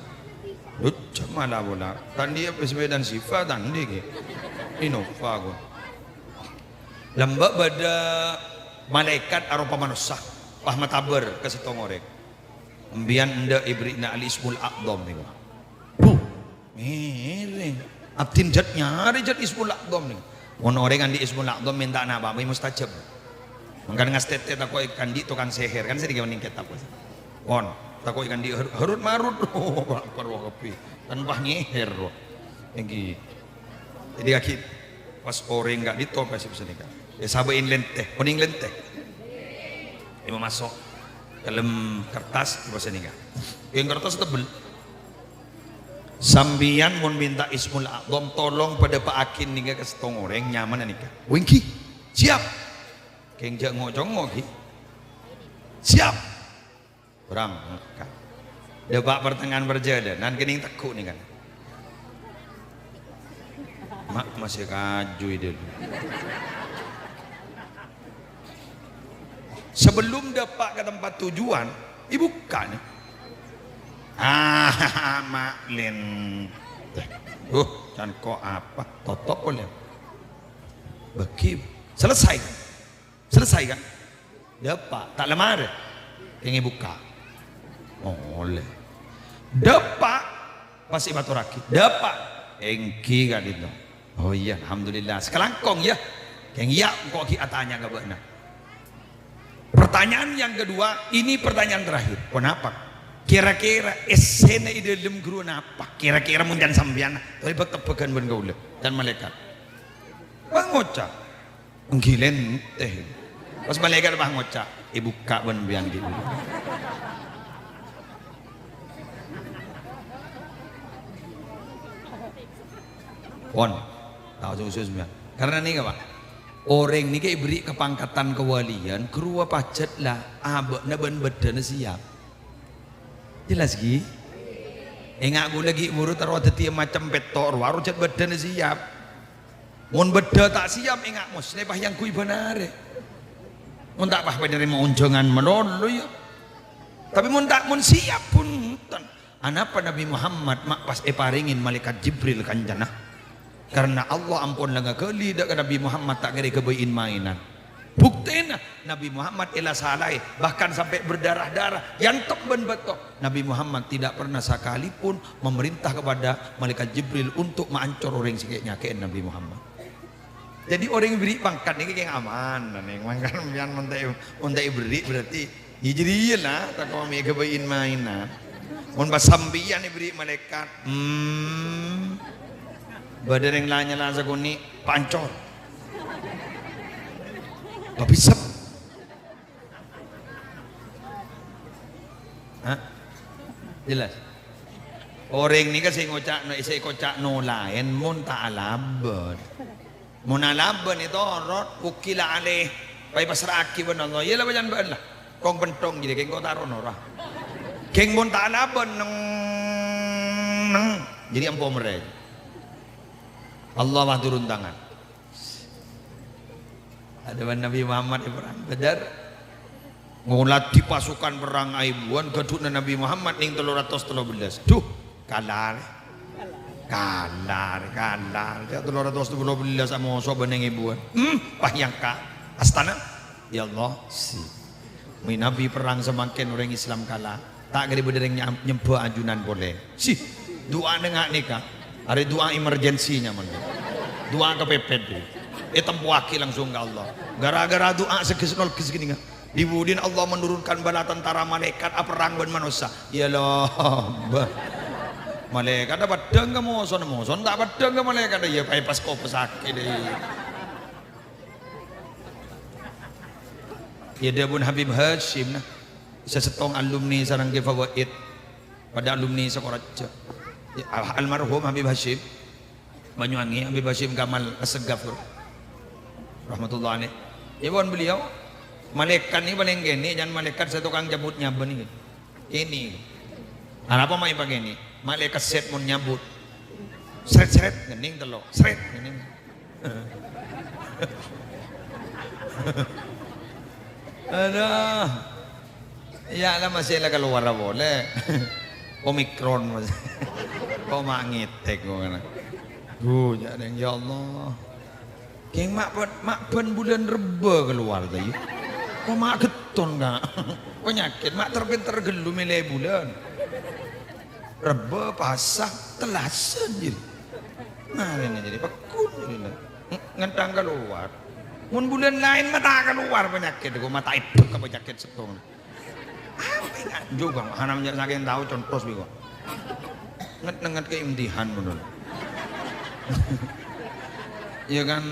Dua jam malah bola. Tadi apa sepeda Siva tadi ki. Innova aku. Lambâ' bâdâ malaèkat aropa manossa, pas matabâr ka sèttong orèng. Embiyan endâ' èbherri'na Al-Ismul A'dham nèko. Buh, ngèrèng. Abdhina jhât nyarè jhât Ismul A'dham nèko. Mon orèng andi' Ismul A'dham mènta napa bhâi mustajab. Mangkana ngastètè tako' èkandi' tokang sèhèr, kan sè dhika mending kètab. Pon, tako' èkandi' har-, harut marut. Parlo kabbhi. Tanpa ngèhèr, roh. Èngghi. Jadi, lagi pas orèng ka'dinto pas pèssè nèka. Èsabâ'in lèntè, onèng lèntè. Èmamaso' dâlem kertas pèssè nèka. Kèng kertas tebbel. Sampèyan mon mènta Ismul A'dham, tolong padâpa'aghi nèka ka sèttong orèng nyamana nèka. Wènggi, siap. Kèng jhâ' ngo-congo ghi. Siap. Berangkat. Dâpa' partengngaan parjhâlânan kènèng tegghu' nèka. Ma', masih kaju itu. Sebelum dâpa' ka tempat tujuan, èbukka' nèka. Ah, ma' lèntè. Uh, can ko' apa? Totop polè. Bâgi. Selesai. Selesai, kan? Dâpa', ta' la marè. Kèng èbukka'. Ollè. Dâpa', pas èpatorraghi. Dâpa'. Èngghi ka'dinto. Oh iyâ, alhamdulillah. Sakalangkong, yâ. Kèng iyâ, engko' ghi' atanya ka bâ'na. Pertanyaan yang kedua, ini pertanyaan terakhir. Ponapa? Kèra-kèra èssèna è dâlem ghâruwa napa? Kèra-kèra mon can sampèyan, torè bâk-tebbhâghân bân kaulâ, can malaèkat. Pangoca'. Èngghi lèntè. Pas malaèkat pas ngoca', "Èbukka' bân sampèyan ghi'." Pon, tao sè khusus sampèyan. Karena nèka, Pak, orèng nèka èberri' kapangkatan kawalian, ghâruwa pajhât la abâ'na bân bâddhâna siap. Jelas, ghi? Enga' ghulâ ghi' buru terro dhâddhiyâ macem pètto' rowa, aro jhât bâddhâna siap. Mon bâddhâ ta' siap, enga' Muslim pas èyangghuy bân arè. Mon ta' pas panarèma onjhângan malolo, yâ. Tapè mon ta', mon siap, bhunten. Anapa Nabi Muhammad ma' pas èparèngè Malaèkat Jibril kancana? Karena Allah ampon la ngaghâli dâ' ka Nabi Muhammad ta' kèra èghâbây in-maènan. Buktèna, Nabi Muhammad èla salaè, bahkan sampè' berdarah-darah, èantep bân bâto. Nabi Muhammad tidak pernah sakalipun memerintah kepada Malaèkat Jibril untuk maancor orèng sè nyakè'è Nabi Muhammad. Jadi, orèng èberri' pangkat nèka kèng aman, nèng mangkana sampèyan mon ta', mon ta' èberri' berarti, yâ, jârèya la, tako' mè' èghâbây in-maènan. Mon pas sampèyan èberri' malaèkat, hmm, bâdâ rèng la nyala sakonè', paancor. Pabisep. Hah? Jelas? Orèng nèka sè ngoca', sè èkoca' nolaèn mon ta' alabân. Mon alabân ètorot, wukila alaih, pas èpassra'aghi bân Allah. Yâ la, bâjâng bâ'na la. Kong-pentong jârèya, kèng ko' ta' ro nora. Kèng mon ta' alabân, neng, neng. Jârèya ampo merrè. Allah wah turun tangan. Adâ bân Nabi Muhammad è perrang Badar. Ngolatè pasukan perrang aèbuwân, ghâdhuwânna Nabi Muhammad nèng tello ratos tello bellâs. Duh, kala. Kala, kala. Yâ, tello ratos tello bellâs amoso bân nèng èbuwân. Hmm, pas èangka' astana. Ya Allah, si. Mè' Nabi perrang samangkèn orèng Islam kala. Ta' kèra bâdâ rèng nyam-, nyembhâ ajunan polè. Si, du'a nèng nga' nèka. Arè du'a emergency nyamana. Du'a kepepet, dhi. Ètempoaghi langsung ka Allah. Gara-gara du'a sè ghâs-nolghâs ghânèka. Dhi-budhina Allah menurunkan bala tentara malaèkat aperrang bân manossa. Yâ Allah, bâh. Malaèkat ta' peddhâng ka mosona, mosona ta' peddhâng ka malaèkat. Yâ, pas-pas kopessaghi, dhi. Iyâ, dhâbuna Habib Hasyim, nah, sè sèttong alumni sareng Kè Fawaid, padâ alumni Sakoraja. Iyâ, al-, almarhum Habib Hasyim, Banyuwangi, Habib Hasyim Kamal Assegaf, rahmatullah alaih. Iyâ, pon beliau, malaèkat nèka palèng kènè', jhân malaèkat sè tokang cabut nyabân nèka. Kènè'. Arapa ma' èpakènè'? Malaèkat sèt mon nyabut. Sret-sret, ngennèng tello'. Sret, ngennèng. Adhu. Iyâ, la masih la kalowar polè. Omikron masih. Kok ma' ngètèk kok ngènè. Duh, jâ' nèng, ya Allah. Kèng ma' bân, ma' bân bulân Rebbâ kalowar ta' iyâ? Kok ma' ghetton, Ka'? Panyakèt, ma' ter-pènter ghâllu mèlè bulân. Rebbâ, Pasa, Tellasan, jârèya. Marèna jârèya, pagghun jârèya. Ng-, ngèntang kalowar. Mon bulân laèn ma' ta' kalowar panyakèt, kok ma' ta' èdhek ka panyakèt sèttong. Apa ènga'? Jhughân, hanam jâ' sakèng tao contos bi' kok. Nget-nenget kè imtihan, menurut. Iyâ kan?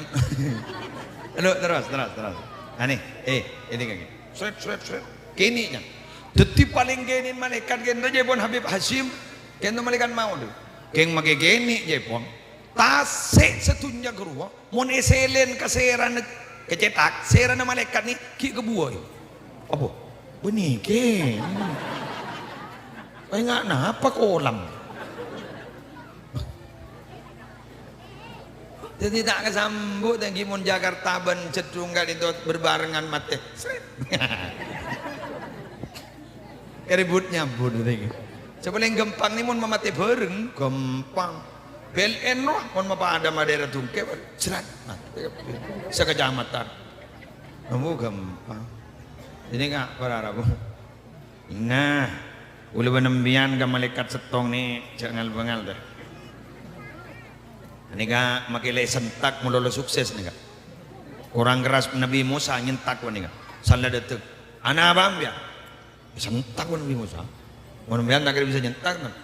Aduh, terus, terus, terus. Anè, eh, ini kaki. Sret, sret, sret. Kènè', nya. Dhâddhi palèng kènè' malaèkat kènè' jâ' pon Habib Hasyim. Kènè' malaèkat maot. Kèng makè kènè' jâ' pon. Tasè' sadhunnya ghâruwa, mon èsèlèn ka sèrana kacètak, sèrana malaèkat nè ghi' kabuwâ. Apa? Bânnè kè. Ènga' napa kolam? Dhâddhi ta' kasambut, ènggi mon Jakarta bân Cèddhung ka'dinto berbarengan matè. Sret. Karè but nyabut, nèka. Sè palèng ghâmpang nè mon mamatè bhâreng, ghâmpang. P L N rowa, mon mapadâ ma' daerah Dungkè, jrat, matè kabbhi. Sakacamatan. Ambu ghâmpang. Ini, Ka', para rabu. Nah, kaulâ bân sampèyan ka malaèkat sèttong nè, jhâ' ngal-bângal, dâ. Nèka makè la èsentak, malolo sukses nèka. Korang kerras Nabi Musa nyentak, wah, nèka. Sala dâteng. Anapa, sampèyan? Èsentak bân Nabi Musa. Mon sampèyan ta' kèra bisa nyentak, kan?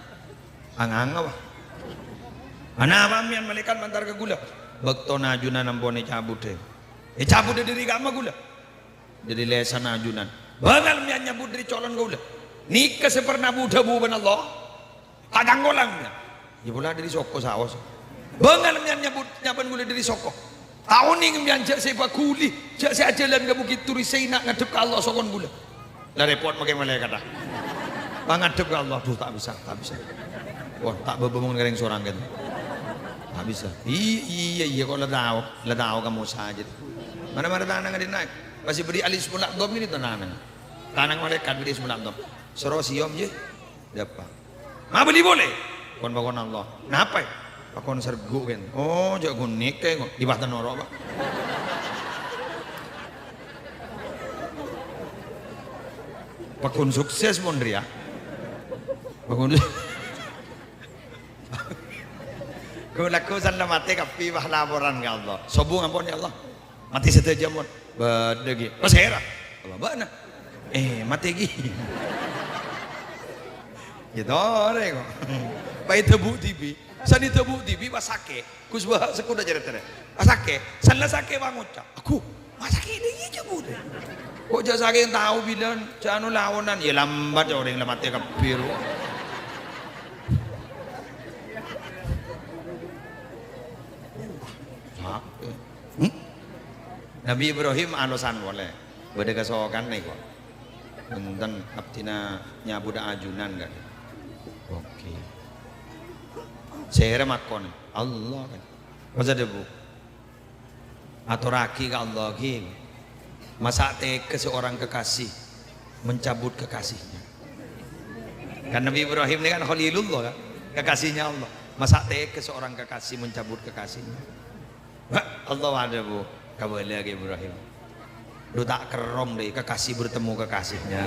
Anganga, wah. Anapa sampèyan malaèkat mantar ka kaulâ? Bâktona ajunan ampon ècabut, è. Ècabut dâri ka'emma kaulâ. Dâri lèsanna ajunan. Bângal sampèyan nyabut dâri colo'na kaulâ. Nèka sè pernah bu-, dhâbu bân Allah. Ta' cangkolang, ya. Ya, pola dâri soko saos. Bângal sampèyan nyabut, nyabân kaulâ dâri soko. Ta' onèng sampèyan jhâ' sè èpaghuli, jhâ' sè ajhâlân ka Bukit Turi Saina ngadhep ka Allah sokona kaulâ. La rèpot makè malaèkat, ah. Pas ngadhep ka Allah, duh, ta' bisa, ta' bisa. Wah, ta' bâbâ mon ngarèng sorang kènè. Ta' bisa. I-, iyâ, iyâ, kok la tao, la tao ka Musa jâ. Mara-mara tanang dâri naè'. Pas èbâri' alis pun la dom ini tanang. Tanang malaèkat bâri' alis pun la dom. Soro sèyom, yâ. Dâpa'. Mabâli polè. Kon-pakon Allah. Napa? Pakon sergu' kèn. Oh, jhâ' ghun nèka, kok. Di bâhtèn noro', Pak. Pakon sukses mon rèya. Pakon. Kok lagghu' san la matè kabbhi, wah, laporan ka Allah. Sobung ampon, ya Allah. Matè sadhâjâ, mon. Bâdâ ghi. Pas hèran. Apa bâ'na? Eh, matè ghi. Ya torè kok. Pas èdhâbu dhibi'. San èdhâbu dhibi' pas sakè'. Gus Baha' sekoda carètana. Pas sakè'. San la sakè' pas ngoca'. Aku, ma' sakè' dâ' iyâ jhâbu dâ'. Kok jhâ' sakèng tao bilân, jhâ' anu laonan. Ya lambat ya orèng la matè kabbhi ro. Sakè'. Hmm? Nabi Ibrahim alosan polè. Bâdâ kasokan nèko. Bhunten, abdhina nyabut ajunan, kan. Oke. Sèra makon? Allah, kan. Pas adhâbu. Atorraghi ka Allah, ghi. Masa' tega seorang kekasih mencabut kekasihnya. Kan Nabi Ibrahim ini kan Khalilullah, kan? Kekasihnya Allah. Masa' tega seorang kekasih mencabut kekasihnya. Wah, Allah adhâbu, "Kabâlâ ka Ibrahim. Dhu ta' kerrong dâ' kekasih bertemu kekasihnya."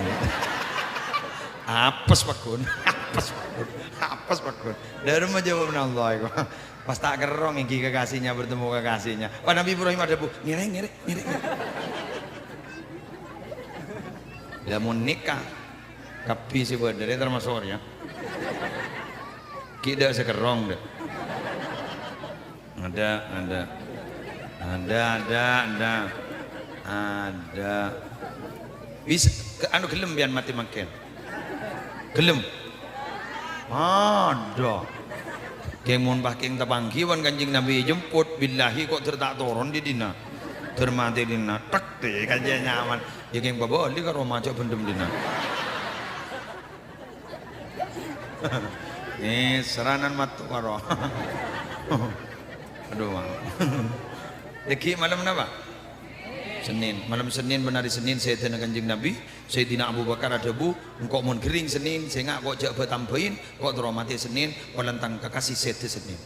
Apes pagghun, apes pagghun, apes pagghun. Dâremma jâwâbbhâ Allah iku. Pas ta' kerrong ènggi kekasihnya bertemu kekasihnya. Wah, Nabi Ibrahim adhâbu, "Ngèrèng, ngèrèng, ngèrèng." Lah mon nèka, kabbhi sè bâdâ rè termasuk orèng. Ghi' dâ' sè kerrong dâ'. Ada, ada. Ada, ada, ada. Ada. Bis-, ke-, anu, ghellem sampèyan matè mangkèn? Ghellem? Adâ'. Kèng mon pas kèng tapangghi bân Kanjeng Nabi èjemput, billahi kok dâr ta' toron dâri dinna'. Dâr matè dinna', tek, tè, kanca nyaman. Iyâ kèng pabâli ka roma, jhâ' bhendhem dinna'. Eh, saranan matto karo. Adhu, Bang. Dhâggi' malem napa? Sennèn. Malem Sennèn bân arè Sennèn, Sayyidina Kanjeng Nabi, Sayyidina Abu Bakar adhâbu, "Engko' mon ghering Sennèn, sènga' ko' jhâ' bâ-tambâi, ko' terro matè Sennèn, polana tang kakasè sèdhâ Sennèn."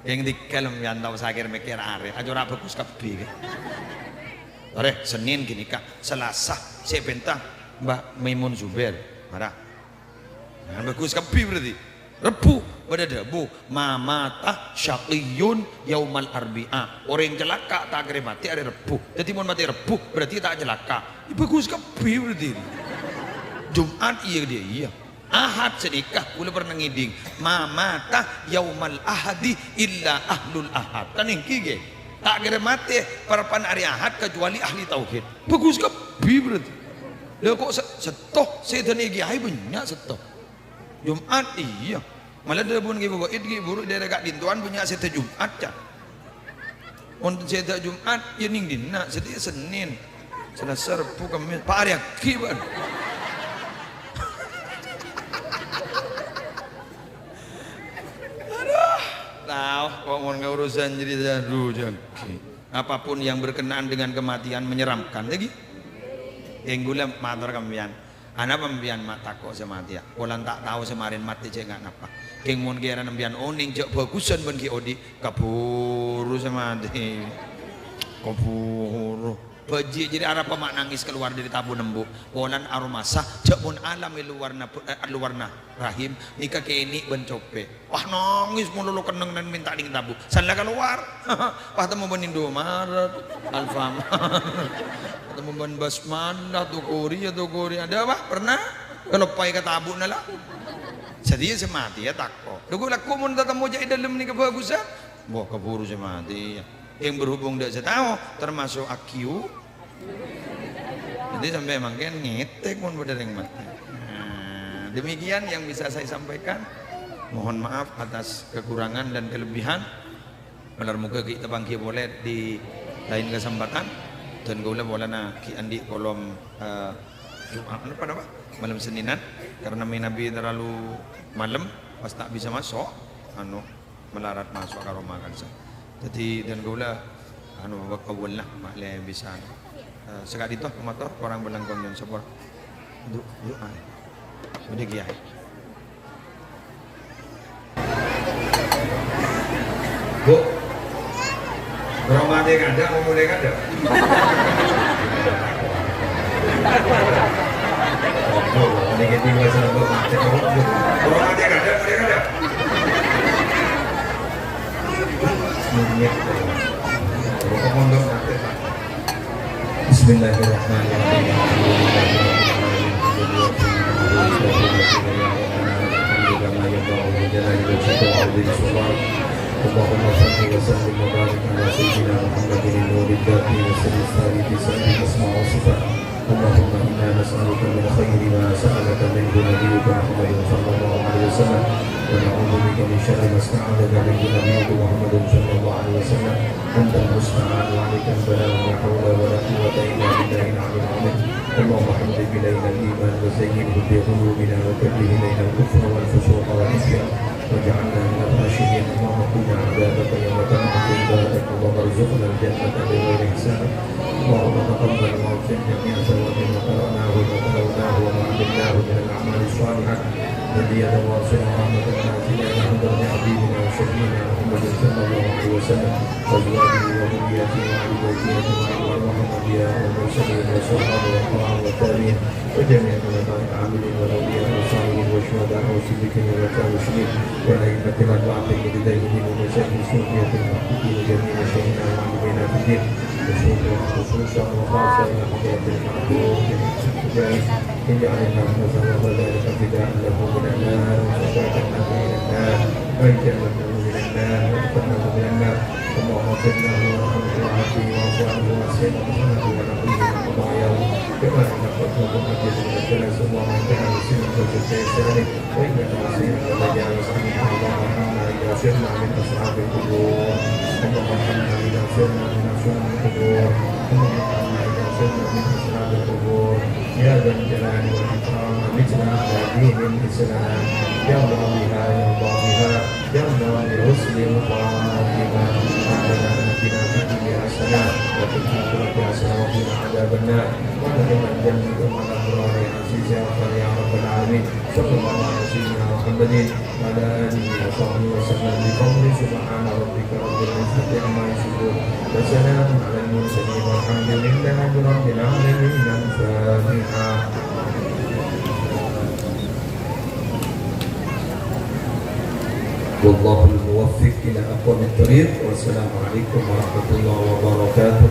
Kèng dhika lem yâ tao sakèr mèkkèr arè, acora' bhâghus kabbhi, kè. Arè, Sennèn ghânèka, Salasa, sè pènta, Mbah Maimun Zubair, mara. Nah, bhâghus kabbhi berarti. Rebbhu, bâdâ dhâbu, "Ma mata syaqiyyun yaumal arbi'a." Orèng calaka' ta' kèra matè arè Rebbhu. Dhâddhi mon matè Rebbhu, berarti ta' calaka'. Iyâ bhâghus kabbhi berarti. Jum'at iyâ, iyâ. Ahad sanèka, kaulâ pernah ngèdhing, "Ma mata yaumal ahadi illa ahlul ahad." Kan èngghi, ghi? Ta' kèra matè parappa'na arè Ahad kacuali ahli tauhid. Bhâghus kabbhi berarti. Lha, ko' se-, sèttong, sè dhâni kèyaè bânnya' sèttong. Jum'at, iyâ. Mala dhâbuna Kè Bawa Id, ghi' buru è daerah ka'dintowan bânnya' sèdhâ Jum'at, ca'. Mon sèdhâ Jum'at, iyâ nèng dinna', sèdhâ Sennèn. Salasa, Rebbhu, Kemmès, pa' arè aghi', bân. Adhu, tao, ko' mon ka urusan jârèya, adhu, jâghi. Apapun yang berkenaan dengan kematian menyeramkan, lagi. Kèng kaulâ mator ka sampèyan. Anapa sampèyan ma' tako' sè matèya? Polana ta' tao sè marèn matè jhâ' nga' napa. Kèng mon kèra sampèyan onèng jhâ' bhâghusân bân ghi' odi', kabhuru sè matè. Kabhuru. Bâji' jârèya arapa ma' nangès kalowar dâri tabuna embu'. Polana aromasa, jhâ' mon alam è lowarra, eh, lowarra rahim, nèka kènè' bân copè'. Wah, nangès malolo kennengngan mènta nèng tabu'. San la kalowar. Pas temmo bân Indomaret, Alfamart. Temmo bân Basmalah, toko rèya, toko rèya. Adâ', Pak? Pernah? Kaloppaè ka tabu'na la. Sèdhâ sè matèya tako'. Lha, ghu-, lagghu' mon tatemmo jhâ' è dâlem nèka bhâghusân. Wah, kabhuru sè matèya. Yang berhubung dâ' sè tao, termasuk A Q. Jadi sampè' mangkèn ngètèk mon bâdâ rèng matè. Nah, demikian yang bisa saya sampaikan. Mohon maaf atas kekurangan dan kelebihan. Malar moghâ ghi' tapangghi polè di lain kesempatan. Dan kaulâ polana ghi' andi' kolom, eh, Jumat, apa, apa? Malem Sennènan. Karena manabi terlalu malem, pas ta' bisa maso', anu, malarat maso' ka roma kanca. Dâddhi, dân kaulâ, anu, bâ-, kabulâ, ma'lè bisa, eh, saka'dinto mator, korang bâlângkong nyo'on sapora. Dhu-, dhu-, ah. Budi kiyaè. Bu. Roma tè kadâ', mau mulai kadâ'? Oh, ini kita mulai seneng banget. Roma tè kadâ', mulai kadâ'? Bismillahirrahmanirrahim. اللهم صل وسلم وبارك على سيدنا محمد نور الذات وسر الثابت سائر الأسماء والصفات. اللهم إنا نسألك من خير ما سألك منه نبيك محمد صلى الله عليه وسلم، ونعوذ بك من شر ما استعاذك منه نبيك محمد صلى الله عليه وسلم. أنت المستعان وعليك البلاغ، ولا حول ولا قوة إلا بالله العلي العظيم. اللهم حبب إلينا الإيمان وزينه في قلوبنا وكره إلينا الكفر والفسوق والعصيان واجعلنا من الراشدين. اللهم قنا عذابك يوم تبعث عبادك، اللهم ارزقنا الجنة بغير حساب. اللهم تقبل واغفر جميع ثواب ما قرأناه وما تلوناه وما عملناه من الأعمال الصالحة هدية واصلة ورحمة نازلة إلى حضرة حبيبنا وشفيعنا محمد صلى الله عليه وسلم وأزواجه وذريته وأهل بيته أجمعين، وارحم الأنبياء والمرسلين والصحابة والقرآن والتابعين وجميع العلماء العاملين والأولياء والصالحين والشهداء والصديقين والمرسلين والأئمة الأربعة المجتهدين ومشايخ الصوفية المحققين وجميع مشايخنا ومعلمينا في الدين، خصوصا، خصوصا وخاصة إلى حضرة المعبود الجليل، اجعل اللهم ثواب ذلك فداء له من النار وشفاعة له من النار وإجابة له من النار وإتقا له من النار. اللهم اغفر له وارحمه وعافه واعف عنه ووسع مدخله ونقله ومجد وجل سواه وانتهى وسلم وجد لسانه وإنك نسينا وتجاوز عنه. اللهم ارحمنا إذا صرنا من أصحاب القبور. اللهم ارحمنا إذا صرنا من أصحاب القبور. اللهم ارحمنا إذا صرنا من أصحاب القبور. يا ذا الجلال والإكرام، أمتنا على دين الإسلام. يا ضابها، يا ضابها، يا ضابها حسن الخاتمة. ربنا آتنا في الدنيا حسنة وفي الآخرة حسنة وقنا عذاب النار. وأدخلنا الجنة مع الأبرار يا عزيز يا غفار يا رب العالمين. صلى الله على سيدنا محمد وعلى آله وصحبه وسلم بقوله سبحان ربك رب العزة عما يصفون وسلام على المرسلين والحمد لله رب العالمين. الفاتحة. والله الموفق إلى أقوم الطريق. والسلام عليكم ورحمة الله وبركاته.